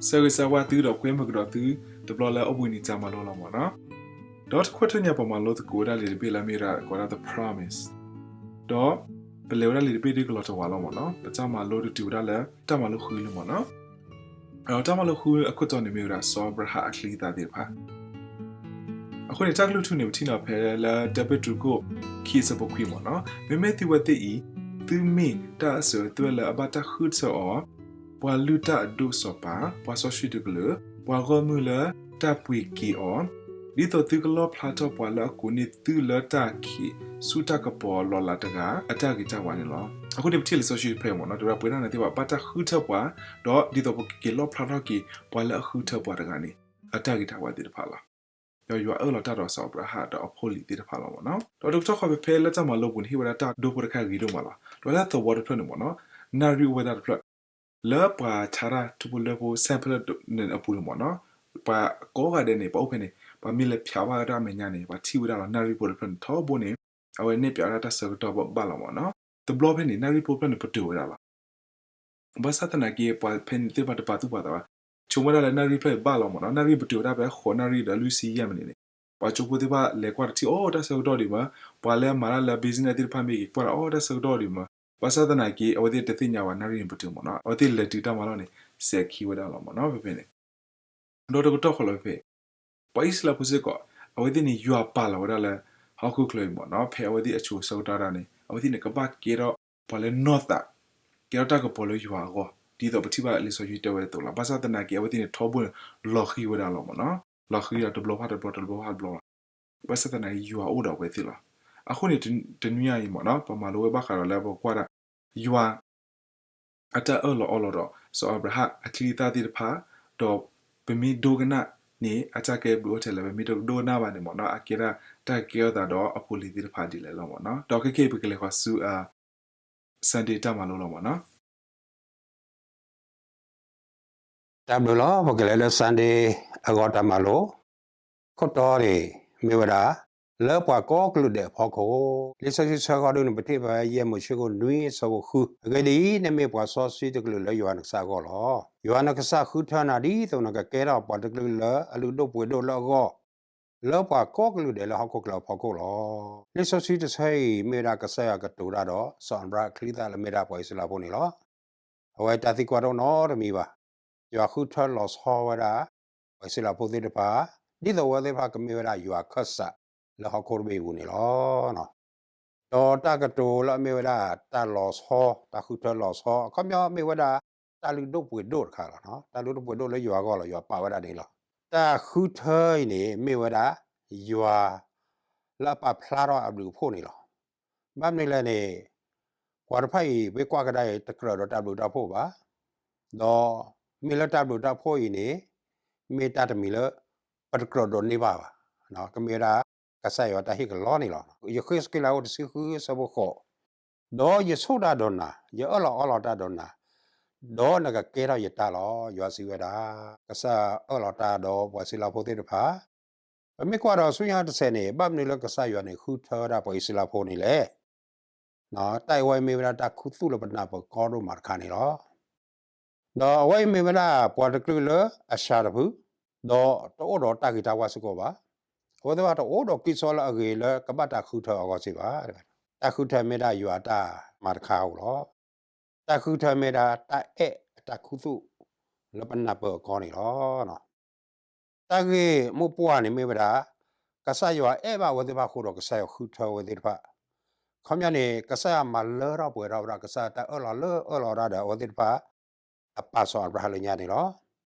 ဆၢဂ့ၤဆၢဝါသုဒီးကွဲမုာ်ကဒီးသု တဘျီလၢအိၣ်ဘှံးနံၤတၢ်မၤလိလီၤမ့ၢ်နီၤ. ဒီးတခွဲးထၢၣ်ညါ ပမၤလိသကိးဝဲဒၣ်လံာ်တဘ့ၣ်လၢအမ့ၢ်ဝဲဒၣ်ကိးဝဲဒၣ် The Promise, ဒီးပလဲၤဝဲဒၣ်လံာ်တဘ့ၣ်ဒ်ကလီၤတဝးလီၤမ့ၢ်နီၤ. ပတၢ်မၤလိတတုၤဝဲဒၣ်လၢတၢ်မၤလိဃုလံမ့ၢ်နီၤ. ဒီးတၢ်မၤလိဃုအခိၣ်တီန့ၣ်မ့ၢ်ဝဲဒၣ် စီၤအၤဘြၤဟၣ်အချံအသၣ်သ့ၣ်တဖၣ် အဃိန့ၣ် တၢ်ကလုၢ်ထူန့ၣ် ပထံၣ်န့ၢ်ဖဲလၢ တၢပ့းတရူးခိၣ်ခံအဆၢဖိခွံမ့ၢ်နီၤ. မ့မ့ၢ်သုဝဲသ့ၣ်အံၤ သုမ့ၢ်တၢ်အစၢၤအသွဲၣ်လၢအဘၣ်တၢ်ဃုထၢအီၤ ပှၤလုၢ်တၢ်အဒိၣ်စီၤပၤ, ပှၤစီဆှံတကလုာ်, ပှၤဂီၢ်မုၢ်လၢတၢ်ပှ့ၤက့ၤအီၤ, ဒ်သိးသုကလီၣ်ဖျါထီၣ်ပှၤလၢအကိးန့ၢ်သုလၢတၢ်ခံး ဆူတၢ်ကပီၤလီၤလးတဂၤ အတၢ်ဂ့ၤတၢ်ဝါန့ၣ်လီၤ. အဃိန့ၣ် ပထံၣ်လံာ်စီဆှံတဖျၢၣ်အံၤမ့ၢ်နီၤ တဲဝဲဒၣ်ပဝဲဒၣ်န့ၣ်သ့ၣ်တဖၣ် ဘၣ်တၢ်ဃုထၢပှၤ, ဒီးဒ်သိးပကက့ၤလီၣ်ဖျါထီၣ်က့ၤ ပှၤလၢအဃုထၢပှၤတဂၤန့ၣ် အတၢ်ဂ့ၤတၢ်ဝါသ့ၣ်တဖၣ်လီၤ. ဒီးယွၤအၢၣ်လီၤတၢ်ဒီးစီၤအၤဘြၤဟၣ်ဒီးအဖိအလံၤသ့ၣ်တဖၣ်လီၤမ့ၢ်နီၤ. ဒီးတကတီၢ်ဃီဖဲ ဖဲလၢတၢ်မၤလိပူၤန့ၣ် ဟ့ၣ်ဝဲဒၣ်တၢ်ဒိဖိတခါဂ့ၤဒိၣ်မးလီၤ. ဒီးလၢသဝီတဖျၢၣ်န့ၣ်မ့ၢ်နီၤ နၣ်ရံၣ်အိၣ်ဝဲဒၣ်တဖျၢၣ် လၢပှၤဆါတၢ်ထူဖိလဲဖိ စဲးဖျၢၣ်န့ၣ်အပူၤန့ၣ်မ့ၢ်နီၤ ပှၤကိးဂၤဒဲးန့ၣ် ပှၤအိၣ်ဖဲန့ၣ် ပှၤမ့ၢ်လဲၤဖျါဘၣ်ဝဲဒၣ်အမဲာ်ညါန့ၣ် ပှၤထံၣ်ဝဲဒၣ်လီၤ. နၣ်ရံၣ်ဖိတဖျၢၣ်န့ၣ်ထီဘိန့ၣ် အဝဲနဲၣ်ပၠးဝဲဒၣ်တၢ်ဆၢကတီၢ်ဘၣ်လီၤမ့ၢ်နီၤ. တဘျီဖဲန့ၣ် နၣ်ရံၣ်ဖိတဖျၢၣ်န့ၣ် ပတုာ်ဝဲဒၣ်လီၤ. ဘၣ်ဆၣ်သနာ်က့ ပှၤဖဲန့ၣ်သ့ၣ်တဖၣ်တပာ်သူၣ်ပာ်သးဘၣ်. ဆိကမိၣ်ဝဲဒၣ်လၢနၣ်ရံၣ်ဖျၢၣ်အံၤဘၣ်လီၤမ့ၢ်နီၤ. နၣ်ရံၣ်ပတုာ်ဝဲဒၣ်ဖဲဃိးနၣ်ရံၣ်ဒီးလွံၢ်ဆံယဲၢ်မံးနံးန့ၣ် ပှၤကၠိဖိသ့ၣ်တဖၣ်လဲၤကွၢ်တထံၣ် အိၣ်တၢ်ဆၢကတီၢ်ဒံးမး, ပှၤလၢမၤတၢ်လၢ business သ့ၣ်တဖၣ်မ့ၢ်ဂ့ၤ ကွၢ်ဒီးအိၣ်တၢ်ဆၢကတီၢ်ဒံးမး. ဘၣ်ဆၣ်သနာ်က့ အဝဲသ့ၣ်တသ့ၣ်ညါဘၣ်နၣ်ရံၣ်န့ၣ်ပတုာ်မ့ၢ်နီၤ. အဝဲသ့ၣ်လဲၤတုၤတၢ်မၤလီၢ်န့ၣ် စဲးခံဝဲဒၣ်လီၤမ့ၢ်နီၤ ဖဲဖဲန့ၣ် ဒီးတကတီၢ်ဃီလီၤဖဲ ပှၤအံၣ်စရ့လးဖိစ့ၢ်ကီး အဝဲသ့ၣ်န့ၣ် ယွၤပာ်လီၤဝဲဒၣ်လၢ ဟီၣ်ခိၣ်ချၢအံၤမ့ၢ်နီၤ ဖဲအဝဲသ့ၣ်အဆိးဆၢကတီၢ်ဒၣ်န့ၣ် အဝဲသ့ၣ်န့ၣ်ကဘၣ်ကဲထီၣ်ပှၤလၢနီၢ်သး ကဲထီၣ်တၢ်ကပီၤလၢယွၤအဂီၢ် ဒ်သိးပထံၣ်ဘၣ်လံာ်စီဆှံတဲဝဲအသိးလီၤ. ဘၣ်ဆၣ်သနာ်က့ အဝဲသ့ၣ်န့ၣ်ထီဘိန့ၣ် လီၤဃံၤဝဲဒၣ်လီၤမ့ၢ်နီၤ. လီၤဃံၤဒီးတဘျီဖးတဘျီ တဘျီဖးတဘျီလီၤ. ဘၣ်ဆၣ်သနာ်က့ ယွၤအိၣ်ဒီးအဝဲသ့ၣ်လီၤ. အဃိန့ၣ် တနွံညါအံၤမ့ၢ်နီၤ ပမၤလိဝဲဘၣ်ဃးဒီးလၢပကွၢ်ဒၣ် ယွၤ အတၢ်အၢၣ်လီၤအီလီၤဒီး စီၤအၤဘြၤဟၣ်အချံအသၣ်သ့ၣ်တဖၣ် ဒီးပမ့ၢ်ဒိကနၣ်န့ၣ် အတၢ်ကဲဘျုးအိၣ်ထဲလဲၣ်, ပမ့ၢ်တဒိကနၣ်ဘၣ်န့ၣ်မ့ၢ်နီၤ အကဲဒၣ်တၢ်ကဲထီၣ်သးဒီးအဖိအလံၤသ့ၣ်တဖၣ်ဒ်လဲၣ်လီၤမ့ၢ်နီၤ. ဒီးခဲကနံၣ်အံၤ ပကလဲၤဃီၤဆူ Sunday တၢ်မၤလိလီၤမ့ၢ်နီၤ. တၢ်ဘျုးလီၤ. ပကလဲၤလၢ Sunday အဂီၢ်တၢ်မၤလိ ခိၣ်တီန့ၣ် မ့ၢ်ဝဲဒၣ် လၢပှၤကိးကလုာ်ဒဲးအဖီခိၣ်, လံာ်စီဆှံဆၢကတီၢ်ဒုန့ၣ် ပထံၣ်ဖဲယဲၢ်မိၤၡ့ခိၣ်နွံအဆၢဖိဃု, အဂ့ၢ်ဒ်အံၤ, နမ့ၢ်ပှၤစီဆှံတကလုာ်လၢယွၤနကစၢ်အဂီၢ်လီၤ. ယွၤနကစၢ်ဃုထၢနၤ ဒ်သိးနကကဲထီၣ်ပှၤတကလုာ်လၢအလုၢ်ဒိၣ်ပှ့ၤဒိၣ်လၢအဂီၢ် လၢပှၤကိးကလုာ်ဒဲးလၢဟီၣ်ခိၣ်ချၢအဖီခိၣ်လီၤ. လံာ်စီဆှံတဆၢအံၤ မ့ၢ်ဝဲဒၣ်ကစၢ်ယွၤကတိၤတၢ်ဒီး စီၤအၤဘြၤဟၣ်အချံအသၣ်လၢမ့ၢ်ဒၣ်ပှၤအံၣ်စရ့လးဖိန့ၣ်လီၤ. အဝဲတၢ်သံကွၢ်တအိၣ်နီတမံၤဘၣ်. ယွၤဃုထၢလီၤဆီဝဲဒၣ် ပှၤအံၣ်စရ့လးဖိသ့ၣ်တဖၣ် ဒ်သိးအဝဲသ့ၣ်တဖၣ်ကမ့ၢ်ဝဲဒၣ်ယွၤအခၢၣ်စးလၢဟီၣ်ခိၣ်တဘ့ၣ်အပူၤန့ၣ်လီၤ. ဒီးတၢ်ကတိၤလၢအမ့ၢ်ဝဲဒၣ်တၢ်လီၤဆီ, တၢ်ဃုထၢလီၤဆီ အခီပညီမ့ၢ်ဝဲဒၣ် တၢ်လုၢ်ဒိၣ်ပှ့ၤဒိၣ်တခါလီၤ. တၢ်လုၢ်ဒိၣ်ပှ့ၤဒိၣ်လၢယွၤအဂီၢ်လီၤ, ယွၤပာ်ဝဲဒၣ်န့ၣ်လီၤ. တၢ်ဃုထၢအံၤန့ၣ် မ့ၢ်ဝဲဒၣ် ယွၤ လၢအပာ်ဖျါထီၣ်အဘျုးအဖှိၣ်န့ၣ်လီၤ. ဘၣ်မနုၤလဲၣ်န့ၣ် ပှၤတဖၣ်အံၤ ပကွၢ်ကဒါအံၤ တကြၢးဒီးတၢ်ဘျုးတၢ်ဖှိၣ်ဘၣ်. ဒီးမ့ၢ်လၢတၢ်ဘျုးတၢ်ဖှိၣ်အံၤန့ၣ် မ့ၢ်တၢ်တမံၤလၢ ပတကြၢးဒိးန့ၢ်ဘၣ်ဘၣ်. ကမ့ၢ်ဝဲဒၣ် ကစၢ်ယွၤတၢ်ဟ့ၣ်ကလီန့ၣ်လီၤ. ယဃ့းစက့လးဖိတဆံဃုအဆၢဖိဃိး, ဒီးယဆိၣ်တၢ်ဒီးနၤ, ယအၢၣ်လီၤအီလီၤတၢ်ဒီးနၤ, ဒီးနကကဲထီၣ်ယတၢ်လီၤ. ယွၤစံးဝဲဒၣ် ကစၢ်အၢၣ်လီၤတၢ်ဒီးပှၤအံၣ်စရ့လးဖိသ့ၣ်တဖၣ် ပမ့ၢ်ကွၢ်ဒီးဆူညါတစဲးန့ၣ် ဘၣ်မနုၤလၢကစၢ်ယွၤန့ၣ် ဃုထၢဝဲဒၣ်ပှၤအံၣ်စရ့လးဖိန့ၣ်လဲၣ်. တၢ်အံၤဝဲမ့ၢ်ဝဲဒၣ်တၢ်ခူသူၣ်လၢပနၢ်ပၢၢ်ကီဒိၣ်မးတခါန့ၣ်လီၤ. ဒီးအဝဲအံၤမ့ၢ်ဝဲဒၣ်ပှၤတကလုာ်လၢအစှၤတဖု, ဒီးတအိၣ်ဒီးတၢ်ဂ့ၤတၢ်ဝါစ့ၢ်ကီးဘၣ်. အဝဲသ့ၣ်တဖၣ်တအိၣ်ဒီးကံၢ်စီလၢအဂ့ၤလၢကဘၣ်တၢ်ဃုထၢအဂီၢ်စ့ၢ်ဘၣ်. တၢ်ဃုထၢမ့ၢ်ဒၣ်ယွၤအတၢ်မၤတခါဧိၤလီၤ. တၢ်ဃုထၢမ့ၢ်ဒၣ်တၢ်အဲၣ်အတၢ်ခူသူၣ် လၢပနၢ်ပၢၢ်အကီန့ၣ်လီၤ. တၢ်ဂ့ၢ်မိၢ်ပှၢ်န့ၣ်မ့ၢ်ဝဲဒၣ် ကစၢ်ယွၤအဲၣ်ဘၣ်အဝဲသ့ၣ်တဖၣ်အဃိဒီး ကစၢ်ယွၤဃုထၢအဝဲသ့ၣ်တဖၣ်. ခီပညီန့ၣ် ကစၢ်ယွၤမၤလၢထီၣ်ပှဲၤထီၣ်ဝဲဒၣ် ကစၢ်ယွၤတၢ်အၢၣ်လီၤလၢအၢၣ်လီၤဝဲဒၣ်ဒီး အဝဲသ့ၣ်တဖၣ် အပာ်စီၤအၤဘြၤဟၣ်လၢညါန့ၣ်လီၤ.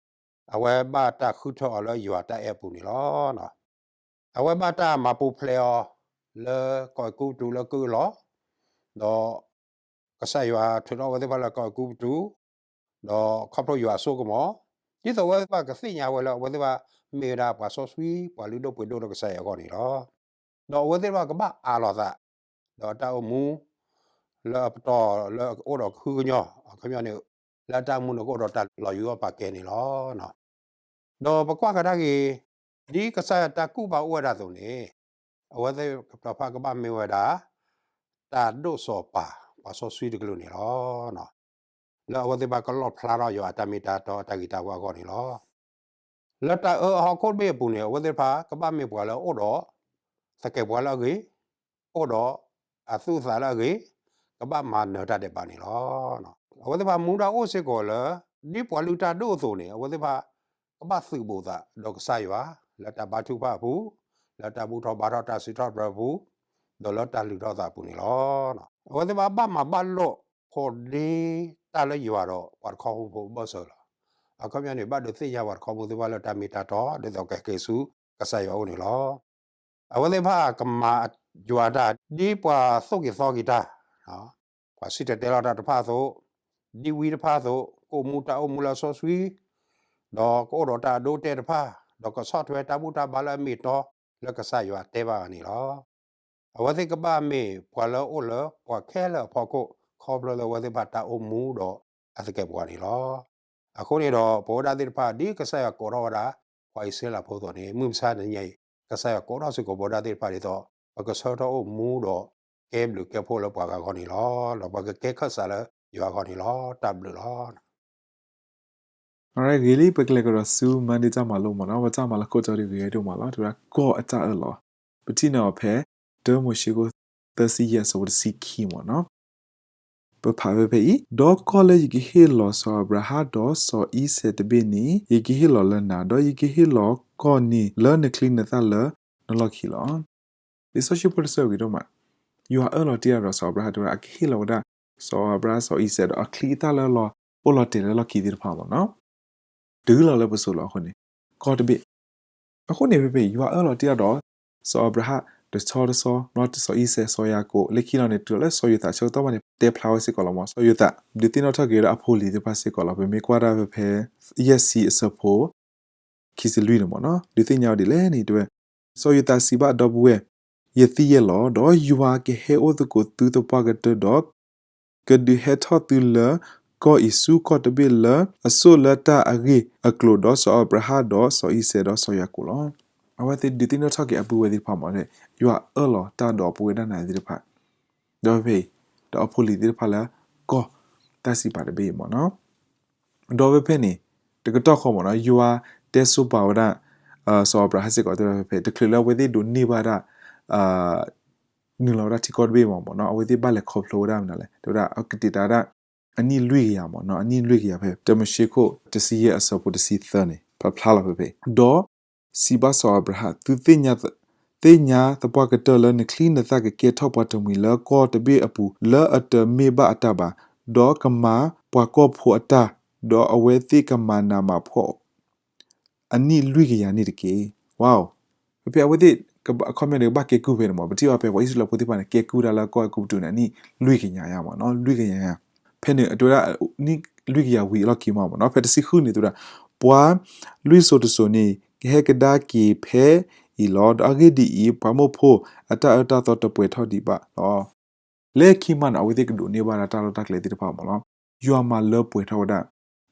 အဝဲဘၣ်တၢ်ဃုထၢအီၤလၢယွၤတၢ်အဲၣ်အပူၤန့ၣ်လီၤ. အဝဲဘၣ်တၢ်မၤပူၤဖျဲးအီၤ လၢကီၢ်အဲၤကူပတူးလၢကုၢ်အလီၢ်, ဒီး ကစၢ်ယွၤထုးထီၣ်အဝဲသ့ၣ်တဖၣ်လၢကီၢ်အဲၤကူပတူး, ဒီးခီဖျိယွၤအစိကမီၤ, ဒ်သိးအဝဲသ့ၣ်တဖၣ်ကသ့ၣ်ညါဝဲလၢအဝဲသ့ၣ်တဖၣ်မ့ၢ်ဝဲဒၣ်ပှၤစီဆှံ ပှၤလုၢ်ဒိၣ်ပှ့ၤဒိၣ်လၢကစၢ်ယွၤအဂီၢ်န့ၣ်လီၤ. ဒီးအဝဲသ့ၣ်တဖၣ်ကဘၣ်အးလီၤသး ဒီးအတၢ်အိၣ်မူ လၢအပတီၢ်လၢအအိၣ်ဒီးကဟုကညီၢ် အခီပညီန့ၣ် လၢအတၢ်အိၣ်မူန့ၣ်ကအိၣ်ဒီးတၢ်လီၤယိၤအီၣ်ပာ်ကဲန့ၣ်လီၤ. ဒီးပကွၢ်ကဒါက့ၤ ဒ်ကစၢ်ယွၤတၢ်ကူၣ်ဘၣ်အိၣ်ဝဲဒၣ်အသိးန့ၣ် အဝဲသ့ၣ်တဖၣ်ကဘၣ်မ့ၢ်ဝဲဒၣ် တၢ်ဒိၣ်စီၤပၤ ပှၤစီဆှံတကလုာ်န့ၣ်လီၤ. လၢအဝဲသ့ၣ်တဖၣ်ကလီၣ်ဖျါထီၣ်ယွၤအတၢ်မ့ၢ်တၢ်တီအတၢ်ဂ့ၤတၢ်ဝါအဂီၢ်န့ၣ်လီၤ. လၢတၢ်အၢအဟီၣ်ခိၣ်တဘ့ၣ်အပူၤန့ၣ် အဝဲသ့ၣ်တဖၣ်ကဘၣ်မ့ၢ်ပှၤလၢအအိၣ်ဒီး သကဲးပဝးလၢအဂ့ၤ, အိၣ်ဒီးအသူၣ်အသးလၢအဂ့ၤ, ကဘၣ်မၤနၢၤတၢ်ဒဲးဘးန့ၣ်လီၤ. အဝဲသ့ၣ်တဖၣ်မူဒါအိၣ်စ့ၢ်ကီးလၢ ဒ်ပှၤလုၢ်တၢ်ဒိၣ်အသိးန့ၣ် အဝဲသ့ၣ်တဖၣ် ကဘၣ်သုးဘူးသးဒီးကစၢ်ယွၤ လၢတၢ်ဘါထုကဖၣ်အပူၤ, လၢတၢ်ဘူၣ်ထီၣ်ဘါထီၣ်တၢ်စံးထီၣ်ပတြၢၤအပူၤ, ဒီးလၢတၢ်လုၢ်ထီၣ်သးအပူၤန့ၣ်လီၤ. အဝဲသ့ၣ်တဖၣ်ဘၣ်မၤဘၣ်လိာ် ဖိးဒ့တၢ်လၢယွၤဒီးပှၤတခီဖိအဘၢၣ်စၢၤလီၤ. အခီပညီန့ၣ် ဘၣ်ဒုးသ့ၣ်ညါပှၤတခီဖိသ့ၣ်တဖၣ်လၢတၢ်မ့ၢ်တၢ်တီ ဒ်သိးကဟဲက့ၤဆူကစၢ်ယွၤအအိၣ်န့ၣ်လီၤ. အဝဲသ့ၣ်တဖၣ်ကမၤယွၤတၢ် ဒ်ပှၤသိၣ်က့ၤသီက့ၤတၢ်, ပှၤစံၣ်တဲၤတဲလီၤတၢ်တဖၣ်အသိး, ဒ်ဝံတဖၣ်အသိး, ကအိၣ်မူတၢ်အိၣ်မူလၢအစီဆှံ, ဒီးကအိၣ်ဒီးတၢ်အဒိအတဲာ်တဖၣ်, ဒီးကဆီၣ်ထွဲတၢ်ဘူၣ်တၢ်ဘါလၢအမ့ၢ်အတီ လၢကစၢ်ယွၤတဲဘၣ်အီၤန့ၣ်လီၤ. အဝဲသ့ၣ်ကဘၣ်မ့ၢ်ပှၤလၢအအိၣ်လၢပှၤခဲလၢာ်အဖီခိၣ် ခီဖျိလၢအဝဲသ့ၣ်တဖၣ်တၢ်အိၣ်မူဒီးအသကဲးပဝးန့ၣ်လီၤ. အဃိန့ၣ်ဒီး ပဝဲဒၣ်သ့ၣ်တဖၣ် ဒ်ကစၢ်ယွၤကိးထီၣ်ဝဲဒၣ် ပှၤအံၣ်စရ့လးဖိအသိးန့ၣ် မုၢ်မဆါတနံၤအံၤ ကစၢ်ယွၤကိးထီၣ်စ့ၢ်ကီးပဝဲဒၣ်သ့ၣ်တဖၣ်ဒ်သိး ပကဆၢထၢၣ်အိၣ်မူဒီးကဲဘျုးကဲဖှိၣ်လၢပှၤဂၤအဂီၢ်န့ၣ်လီၤ. ဒီးပှၤကကဲခၢၣ်စးလၢယွၤအဂီၢ်န့ၣ်လီၤ. တၢ်ဘျုးလီၤ. အဂ့ၤလံ ပကလဲၤကဒီးဆူ Monday တၢ်မၤလိမ့ၢ်နီၤ, ပတၢ်မၤလိခိၣ်တီဒ်ဂ့ၤဒိၣ်မးလီၤ. တဝဲဒၣ်ကီၢ်အတၢ်အၢၣ်လီၤ, ပထံၣ်န့ၢ်အီၤဖဲ တၢမိၤၡ့ခိၣ် သၢဆံယဲၢ် အဆၢဖိတဆံခံမ့ၢ်နီၤ. ပဖးဖဲဖဲအံၤ, ဒီးကီၢ်လၢယကဟ့ၣ်လီၤစီၤအၤဘြၤဟၣ်ဒီး စီၤအံၤစဲးတဘ့ၣ်န့ၣ် ယကဟ့ၣ်လီၤလၢနၤ, ဒီးယကဟ့ၣ်လီၤကီၢ်န့ၣ်လၢနချံနသၣ်လၢနလီၢ်ခံလီၤ. လံာ်စီဆှံဖိတဆၢဂ့ၤဒိၣ်မး, ယွၤအၢၣ်လီၤတ့ၢ်ဒီးစီၤအၤဘြၤဟၣ် တဝဲဒၣ်အကဟ့ၣ်လီၤဝဲဒၣ် စီၤအၤဘြၤဟၣ် စီၤအံၤစဲးဒီးအချံအသၣ်လၢလီၤ အိၣ်လီၤတဲာ်လၢလီၢ်ခံသ့ၣ်တဖၣ်မ့ၢ်နီၤ. တုၤလီၤလၢပစိၤလီၤအဃိန့ၣ် ကီၢ်တဘ့ၣ် အဃိန့ၣ်ဖဲဖဲ ယွၤအၢၣ်လီၤတ့ၢ်ဒီး စီၤအၤဘြၤဟၣ် တဆီတဆီ ဘျီစီၤအံၤစဲး စီၤယၤကိာ် လၢခံလီၤန့ၣ် တုၤလီၤလၢစီၤယိၤသးဆၢကတီၢ်ဘၣ်န့ၣ် တဲဖျါဝဲစ့ၢ်ကီးလီၤမ့ၢ် စီၤယိၤသး ဒုးသ့ၣ်နီၣ်ထီၣ်က့ၤဝဲဒၣ်အဖိလံၤသ့ၣ်တဖၣ်စ့ၢ်ကီးလီၤ. ပမ့ၢ်ကွၢ်ဒၣ်ဖဲဖဲ ယဲၢ်ဆံအဆၢဖိ ခံဆံလွံၢ်န့ၣ်မ့ၢ်နီၤ ဒုးသ့ၣ်ညါဝဲဒ်လဲၣ်န့ၣ် တဝဲ စီၤယိၤသးစံးဘၣ်ဒီပုၢ်ဝဲၢ်, ယသံယဲၢ်လီၤ. ဒီးယွၤကဟဲအိၣ်သကိးသုသပှၢ်ကတၢၢ်ဒီး ကဒုးဟဲထီၣ်သုလၢကီၢ်အံၤဆူကီၢ်တဘ့ၣ်လၢအဆိၣ်လၢတၢ်အဂ့ၢ်အကျိၤဒီးစီၤအၤဘြၤဟၣ်ဒီးစီၤအံၤစဲးဒီးစီၤယၤကိာ်လီၤ. အဝဲသ့ၣ်ဒုးသ့ၣ်နီၣ်ထီၣ်က့ၤအပုၢ်ဝဲၢ်သ့ၣ်တဖၣ်မ့ၢ် ယွၤအၢၣ်လီၤတၢ်ဒီးပုၢ်ဝဲၢ်ဒၣ်နၤသ့ၣ်တဖၣ် ဒီးဖဲ ဒီးအဖိလံၤသ့ၣ်တဖၣ်လၢကီၢ်တၢ်စံးပာ်တဘ့ၣ်အံၤမ့ၢ်နီၤ. ဒီးဖဲဖဲန့ၣ် တကတီၢ်ဃီမ့ၢ်နီၤ ယွၤတဲဆိပာ်ဝဲဒၣ် စီၤအၤဘြၤဟၣ်စ့ၢ်ကီးတဲဝဲဖဲ တချုးလၢအဝဲသ့ၣ်ဒိးန့ၢ်ဘၣ်ဒၣ် နုာ်လီၤဝဲဒၣ်ထံကီၢ်တဘ့ၣ်မ့ၢ်နီၤ အဝဲသ့ၣ်ဘၣ်လဲၤခီဖျိဝဲဒၣ်မနုၤလဲၣ် တဲဝဲဒၣ် အကတံာ်တာ်ဒၣ် အနံၣ်လွံၢ်ကယၤမ့ၢ်နီၤ အနံၣ်လွံၢ်ကယၤဖဲ တၢမိၤၡ့ခိၣ် တဆံယဲၢ်အဆၢဖိတဆံသၢန့ၣ် ဖျါဖျါလီၤဖဲဖဲ ဒီးစံးဘၣ်စီၤအၤဘြၤဟၣ် သု သ့ၣ်ညါသပှၢ်ကတၢၢ်လၢနချံနသၣ်ကကဲထီၣ်ပှၤတမှံၤလၢကီၢ်တဘ့ၣ်အပူၤ လၢအတမ့ၢ်ဘၣ်အတၢ်ဘၣ်, ဒီးကမၤပှၤကီၢ်ဖိအတၢ်, ဒီးအဝဲသ့ၣ်ကမၤနးမၤဖှီၣ် အနံၣ်လွံၢ်ကယၤန့ၣ်တက့ၢ်. ဝါ ဖဲဖဲအဝဲသ့ၣ် အခီပညီန့ၣ် ကဘၣ်ကဲကုၢ်ဖဲန့ၣ်မ့ၢ် ပထံၣ်ဘၣ်ဖဲပှၤအံၣ်စရ့လးဖိသ့ၣ်တဖၣ်န့ၣ် ကဲကုၢ်ဒၣ်လၢကီၢ်အဲၤကူပတူးန့ၣ် အနံၣ်လွံၢ်ကယၤယါမ့ၢ်နီၤ လွံၢ်ကယၤယါ ဖဲန့ၣ် တဲဝဲဒၣ် နံၣ်လွံၢ်ကယၤဝံၤအလီၢ်ခံမးမ့ၢ်နီၤ ဖဲတဆံဃုန့ၣ် တဲဝဲဒၣ် ပှၤလွံၢ်စိၤတစိၤန့ၣ် ကဟဲကဒါက့ၤဖဲအံၤလီၤ. ဒီးအဂ့ၢ်ဒ်အံၤ, ပှၤမိၢ်ဖိအတၢ်အၢတၢ်သီတပှဲၤထီၣ်ဒံးဘၣ်လီၤ. လၢခံမးန့ၣ် အဝဲသ့ၣ်ကဒိးန့ၢ်ဘၣ်ဒၣ်တၢ်လီၢ်တၢ်ကျဲသ့ၣ်တဖၣ်မးလီၤ. ယွၤမၤလၢပှဲၤထီၣ်ဝဲဒၣ်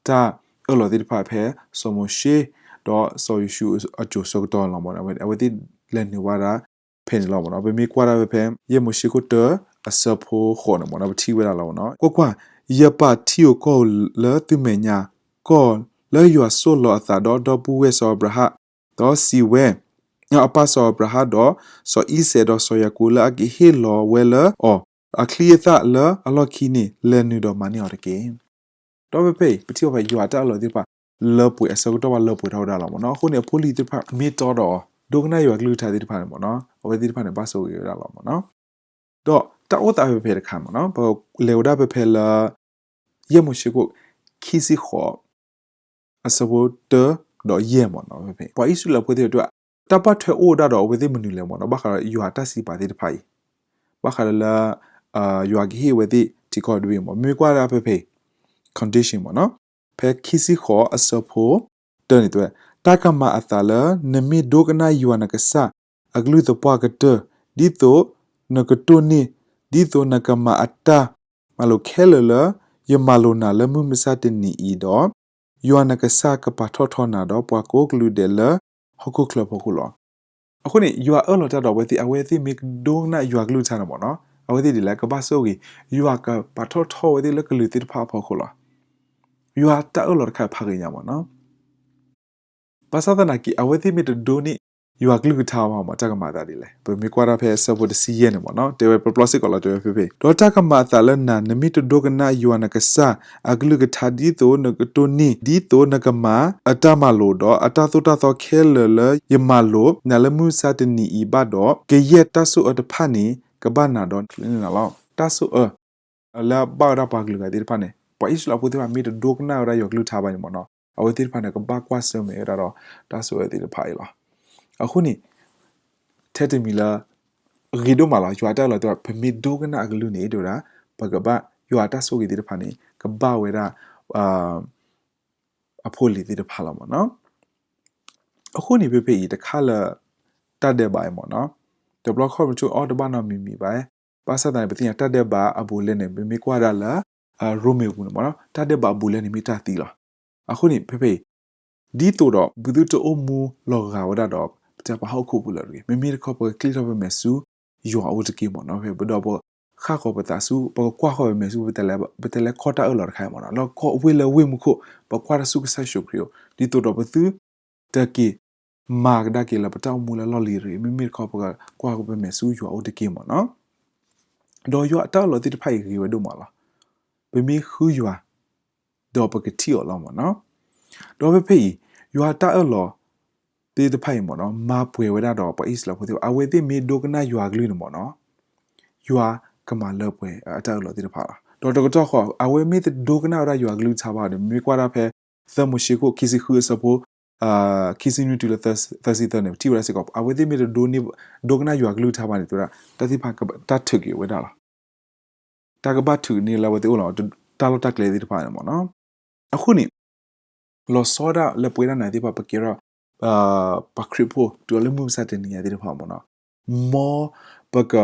တၢ်အၢၣ်လီၤသ့ၣ်တဖၣ်ဖဲ စီၤမိၤၡ့ ဒီးစီၤယိၤၡူအစိၤဆၢကတီၢ်လီၤမး. အဝဲသ့ၣ်လဲၤနုာ်ဘၣ်ဒၣ်ဖဲန့ၣ်လီၤမး. ပမ့ၢ်ကွၢ်ဒၣ်ဝဲဖဲ ယဲၢ်မိၤၡ့ခိၣ်တၢ အဆၢဖိဃိးန့ၣ်မး ပထံၣ်ဝဲဒၣ်လီၤမး. ကွၢ်ကွၢ်, ယပာ်ထံဧိၤကီၢ်ဧိၤလၢသုမဲာ်ညါ, ကီၢ်လၢယွၤဆိၣ်လီၤအသးဒီးဒီပုၢ်ဝဲၢ်စီၤအၤဘြၤဟၣ် ဒီးစံးဝဲ, အပၢ်စီၤအၤဘြၤဟၣ်ဒီး စီၤအံၣ်စဲးဒီးစီၤယၤကိာ်လၢအကဟ့ၣ်လီၤဝဲလၢအီၤ အချံအသၣ်လၢအလီၢ်ခံန့ၣ် လဲၤနုာ်ဒီးမၤန့ၢ်အီၤတက့ၢ်. ဒီးဖဲဖဲအံၤ ပထံၣ်ဘၣ်ဖဲယွၤအတၢ်အၢၣ်လီၤသ့ၣ်တဖၣ် လၢပှဲၤအဆၢကတီၢ်ဘၣ်လၢပှဲၤထီၣ်ဝဲဒၣ်လီၤမးနီၤ. အဃိန့ၣ် အဖိလံၤသ့ၣ်တဖၣ် မ့ၢ်တီဒီးအီၤ ဒိကနၣ်ယွၤကလုၢ်ကထါသ့ၣ်တဖၣ်န့ၣ်မးနီၤ အဝဲသ့ၣ်တဖၣ်န့ၣ် ဘၣ်ဆိၣ်ဂ့ၤဝဲဒၣ်လီၤမးနီၤ. ဒီးတၢ်အိၣ်သးဖဲဖဲတခါမးနီၤ ပလဲၤဝဲဒၣ်ဖဲဖဲလၢ ယဲၢ်မိၤၡ့ခိၣ် ခံဆံဃိး အဆၢဖိတၢဒီးယဲၢ်မးနီၤ ဖဲဖဲ ပှၤအံၣ်စရ့လးဖိသ့ၣ်တဖၣ် တၢ်ဘၣ်ထွဲအိၣ်ဒၣ်ဒီးအဝဲသ့ၣ်မနုၤလဲၣ်မးနီၤ ဘၣ်ဃးဒီးယွၤတၢ်စံးပာ်သ့ၣ်တဖၣ်အံၤ ဘၣ်ဃးဒီးလၢ ယွၤကဟ့ၣ်ဝဲသ့ၣ်ထံကီၢ်တဘ့ၣ်မး မ့ၢ်ကွၢ်ဒၣ်ဖဲဖဲ condition မးနီၤ ဖဲခံဆံဃိးအဆၢဖိ တၢန့ၣ်တဲဝဲ, တၢ်ကမၤအသးလၢ နမ့ၢ်ဒိကနၣ်ယွၤနကစၢ်အကလုၢ်သပှၢ်ကတၢၢ်, ဒ်သိးနကတိၢ်န့ၢ်, ဒ်သိးနကမၤအတၢ်မၤလိာ်ခဲလၢာ်လၢ ယမၤလိာ်နၤလၢမုၢ်မဆါတနံၤအံၤဒီး, ယွၤနကစၢ်ကပာ်ထီၣ်ထီနၤဒီးပှၤကိးကလုာ်ဒဲးလၢဟီၣ်ခိၣ်ချၢအဖီခိၣ်လီၤ. အဃိန့ၣ် ယွၤအၢၣ်လီၤတၢ်ဒီးအဝဲသ့ၣ်, အဝဲသ့ၣ်မ့ၢ်ကဒိကနၣ်ယွၤကလုၢ်ကထါန့ၣ်မ့ၢ်နီၤ, အဝဲသ့ၣ်ဒ်လဲၣ် ကဘၣ်ဆိၣ်ဂ့ၤ, ယွၤကပာ်ထီၣ်ထီဝဲသ့ၣ်လၢကလုာ်သ့ၣ်တဖၣ်အဖီခိၣ်လီၤ. ယွၤတၢ်အၢၣ်လီၤတခါဖးဂ့ၤညါမ့ၢ်နီၤ. ဘၣ်ဆၣ်သနာ်က့ အဝဲသ့ၣ်မ့ၢ်တဒိန့ၢ်ယွၤကလုၢ်ကထါဘၣ်မ့ၢ် တၢ်ကမၤအသးဒ်လဲၣ်. ပမ့ၢ်ကွၢ်ဒၣ်ဖဲဆၢဖိတဆံယဲၢ်န့ၣ်မ့ၢ်နီၤ, တဲဝဲပျီပျီစ့ၢ်ကီးလီၤ, တဲဝဲဖဲဖဲ ဒီးတၢ်ကမၤအသးလၢနၤ, နမ့ၢ်တဒိကနၣ်ယွၤနကစၢ်အကလုၢ်ကထါ ဒ်သိးနကတိၢ်န့ၢ်, ဒ်သိးနကမၤအတၢ်မၤလိာ်, ဒီးအတၢ်သိၣ်တၢ်သီခဲလၢာ်လၢယမၤလိာ်နၤလၢမုၢ်မဆါတနံၤအံၤဘၣ်ဒီး, ကယဲၢ်တၢ်ဆိၣ်အၢတဖၣ်န့ၣ် ကဘၣ်နၤဒီးနချုးန့ၣ်လီၤ. တၢ်ဆိၣ်အၢ လၢအဘၣ်ဝဲဒၣ်ပှၤကလုာ်ဂၤသ့ၣ်တဖၣ်န့ၣ်, ပှၤအံၣ်စရ့လးဖိသ့ၣ်တဖၣ်မ့ၢ်တဒိကနၣ်ဝဲဒၣ်ယွၤကလုၢ်ကထါဘၣ်န့ၣ်မ့ၢ်နီၤ, အဝဲသ့ၣ်တဖၣ်န့ၣ် ကဘၣ်ကွၢ်ဆၢၣ်မဲာ်ဝဲဒၣ်ဒီးတၢ်ဆိၣ်အၢသ့ၣ်တဖၣ်အံၤလီၤ. အဃိန့ၣ် ထဲတမံၤလၢ ဂ့ၤဒိၣ်မးလီၤ. ယွၤအတၢ်အၢၣ်လီၤတဲဝဲ ပမ့ၢ်ဒိကနၣ်အကလုၢ်န့ၣ် တဲဝဲဒၣ် ပကဘၣ် ယွၤအတၢ်ဆိၣ်ဂ့ၤသ့ၣ်တဖၣ်န့ၣ် ကဘၣ်ဝဲဒၣ် အဖိအလံၤသ့ၣ်တဖၣ်လီၤမ့ၢ်နီၤ. အဃိန့ၣ် ဖဲဖဲအံၤတခါလၢ တၢ်ဒဲးဘးအံၤမ့ၢ်နီၤ, တဘျီခီဖျိအီၣ်တဘၣ်နီတမံၤမံၤဘၣ်, ဘၣ်ဆၣ်သနာ်က့ ပသ့ၣ်ညါတၢ်ဒဲးဘးအဘူးအလဲန့ၣ် ပမ့ၢ်ကွၢ်ဒၣ်လၢ ရိမ့ၤအပူၤန့ၣ်မ့ၢ်နီၤ, တၢ်ဒဲးဘးအဘူးအလဲန့ၣ်မ့ၢ်တၢ်သံလီၤ. အဃိန့ၣ် ဖဲဖဲအံၤ ဒ်သိးဒီး ပသုတအိၣ်မူလီၤဂာ်ဝဲဒၣ်ဒီး ပတၢ်ပာ်ဟီၣ်ခိၣ်ပူၤလၢၤတဂ့ၤ, မ့မ့ၢ်တခီ ပကချံၣ်ထီၣ်ပမဲာ်ဆူယွၤအအိၣ်တက့ၢ်မ့ၢ်နီၤ. ဖဲပဒီးပဃၣ်ဃီၤပသးဆူ ပကကွၢ်ဃီၤပမဲာ်ဆူ ပတဲလဲၤခီၣ်တၢ်အၢၣ်လီၤတခါအံၤမ့ၢ်နီၤ, လၢကီၢ်ဝ့ၢ်လၢဝ့ၢ်မူခိၣ် ပကွၢ်တၢ်ဆူကစၢ်ယ့ၣ်ၡူးခရံာ်အအိၣ် ဒ်သိးဒီးပသု တက့ၤမၤကဒါက့ၤလၢပတၢ်အိၣ်မူလၢလီၢ်လံၤတဂ့ၤ, မ့မ့ၢ်တခီ ပကကွၢ်ဃီၤပမဲာ်ဆူယွၤအအိၣ်တက့ၢ်မ့ၢ်နီၤ. ဒီးယွၤအတၢ်အၢၣ်လီၤသ့ၣ်တဖၣ်အံၤဂ့ၤဝဲဒိၣ်မးလီၤ. ပမ့ၢ်ဃုယွၤ ဒီးပကထံၣ်အီၤလီၤမ့ၢ်နီၤ. ဒီးဖဲဖဲအံၤ ယွၤအတၢ်အၢၣ်လီၤသ့ၣ်တဖၣ်အံၤမ့ၢ်နီၤ မၤပှဲၤဝဲဒၣ်ဒီးပှၤအံၣ်စရ့လးဖိသ့ၣ်တဖၣ် အဝဲသ့ၣ်မ့ၢ်ဒိကနၣ်ယွၤအကလုၢ်န့ၣ်မ့ၢ်နီၤ ယွၤကမၤလၢပှဲၤအတၢ်အၢၣ်လီၤသ့ၣ်တဖၣ်လီၤ. ဒီးတကတီၢ်ဃီ အဝဲမ့ၢ်တဒိကနၣ်ဝဲဒၣ်ယွၤအကလုၢ်ကထါဘၣ်ဒီး မ့ၢ်ကွၢ်ဒၣ်ဖဲ သၢမိၤၡ့ခိၣ်ခံဆံဃုအဆၢဖိ ခံဆံနွံတုၤလၢသၢဆံသၢန့ၣ် ပထံၣ်ဝဲဒၣ်စ့ၢ်ကီး အဝဲသ့ၣ်မ့ၢ်တဒိန့ၢ် ဒိကနၣ်ယွၤအကလုၢ်ကထါဘၣ်န့ၣ် တဲဝဲဒၣ် တၢ်သ့ၣ်တဖၣ်တၢ်ထုးက့ၤဝဲဒၣ်လီၤ. တၢ်ကဘၣ်ထုးန့ၢ်လၢအဝဲသ့ၣ်အိၣ်လီၤ တၢ်လီၢ်တၢ်ကျဲသ့ၣ်တဖၣ်န့ၣ်မ့ၢ်နီၤ. အဃိန့ၣ် လီၤဆီဒၣ်လၢပဝဲဒၣ်နၤသ့ၣ်တဖၣ် ပကဲထီၣ် ပှၤခရံာ်ဖိတုၤလၢမုၢ်မဆါတနံၤညါသ့ၣ်တဖၣ်မ့ၢ်နီၤ မ်ပက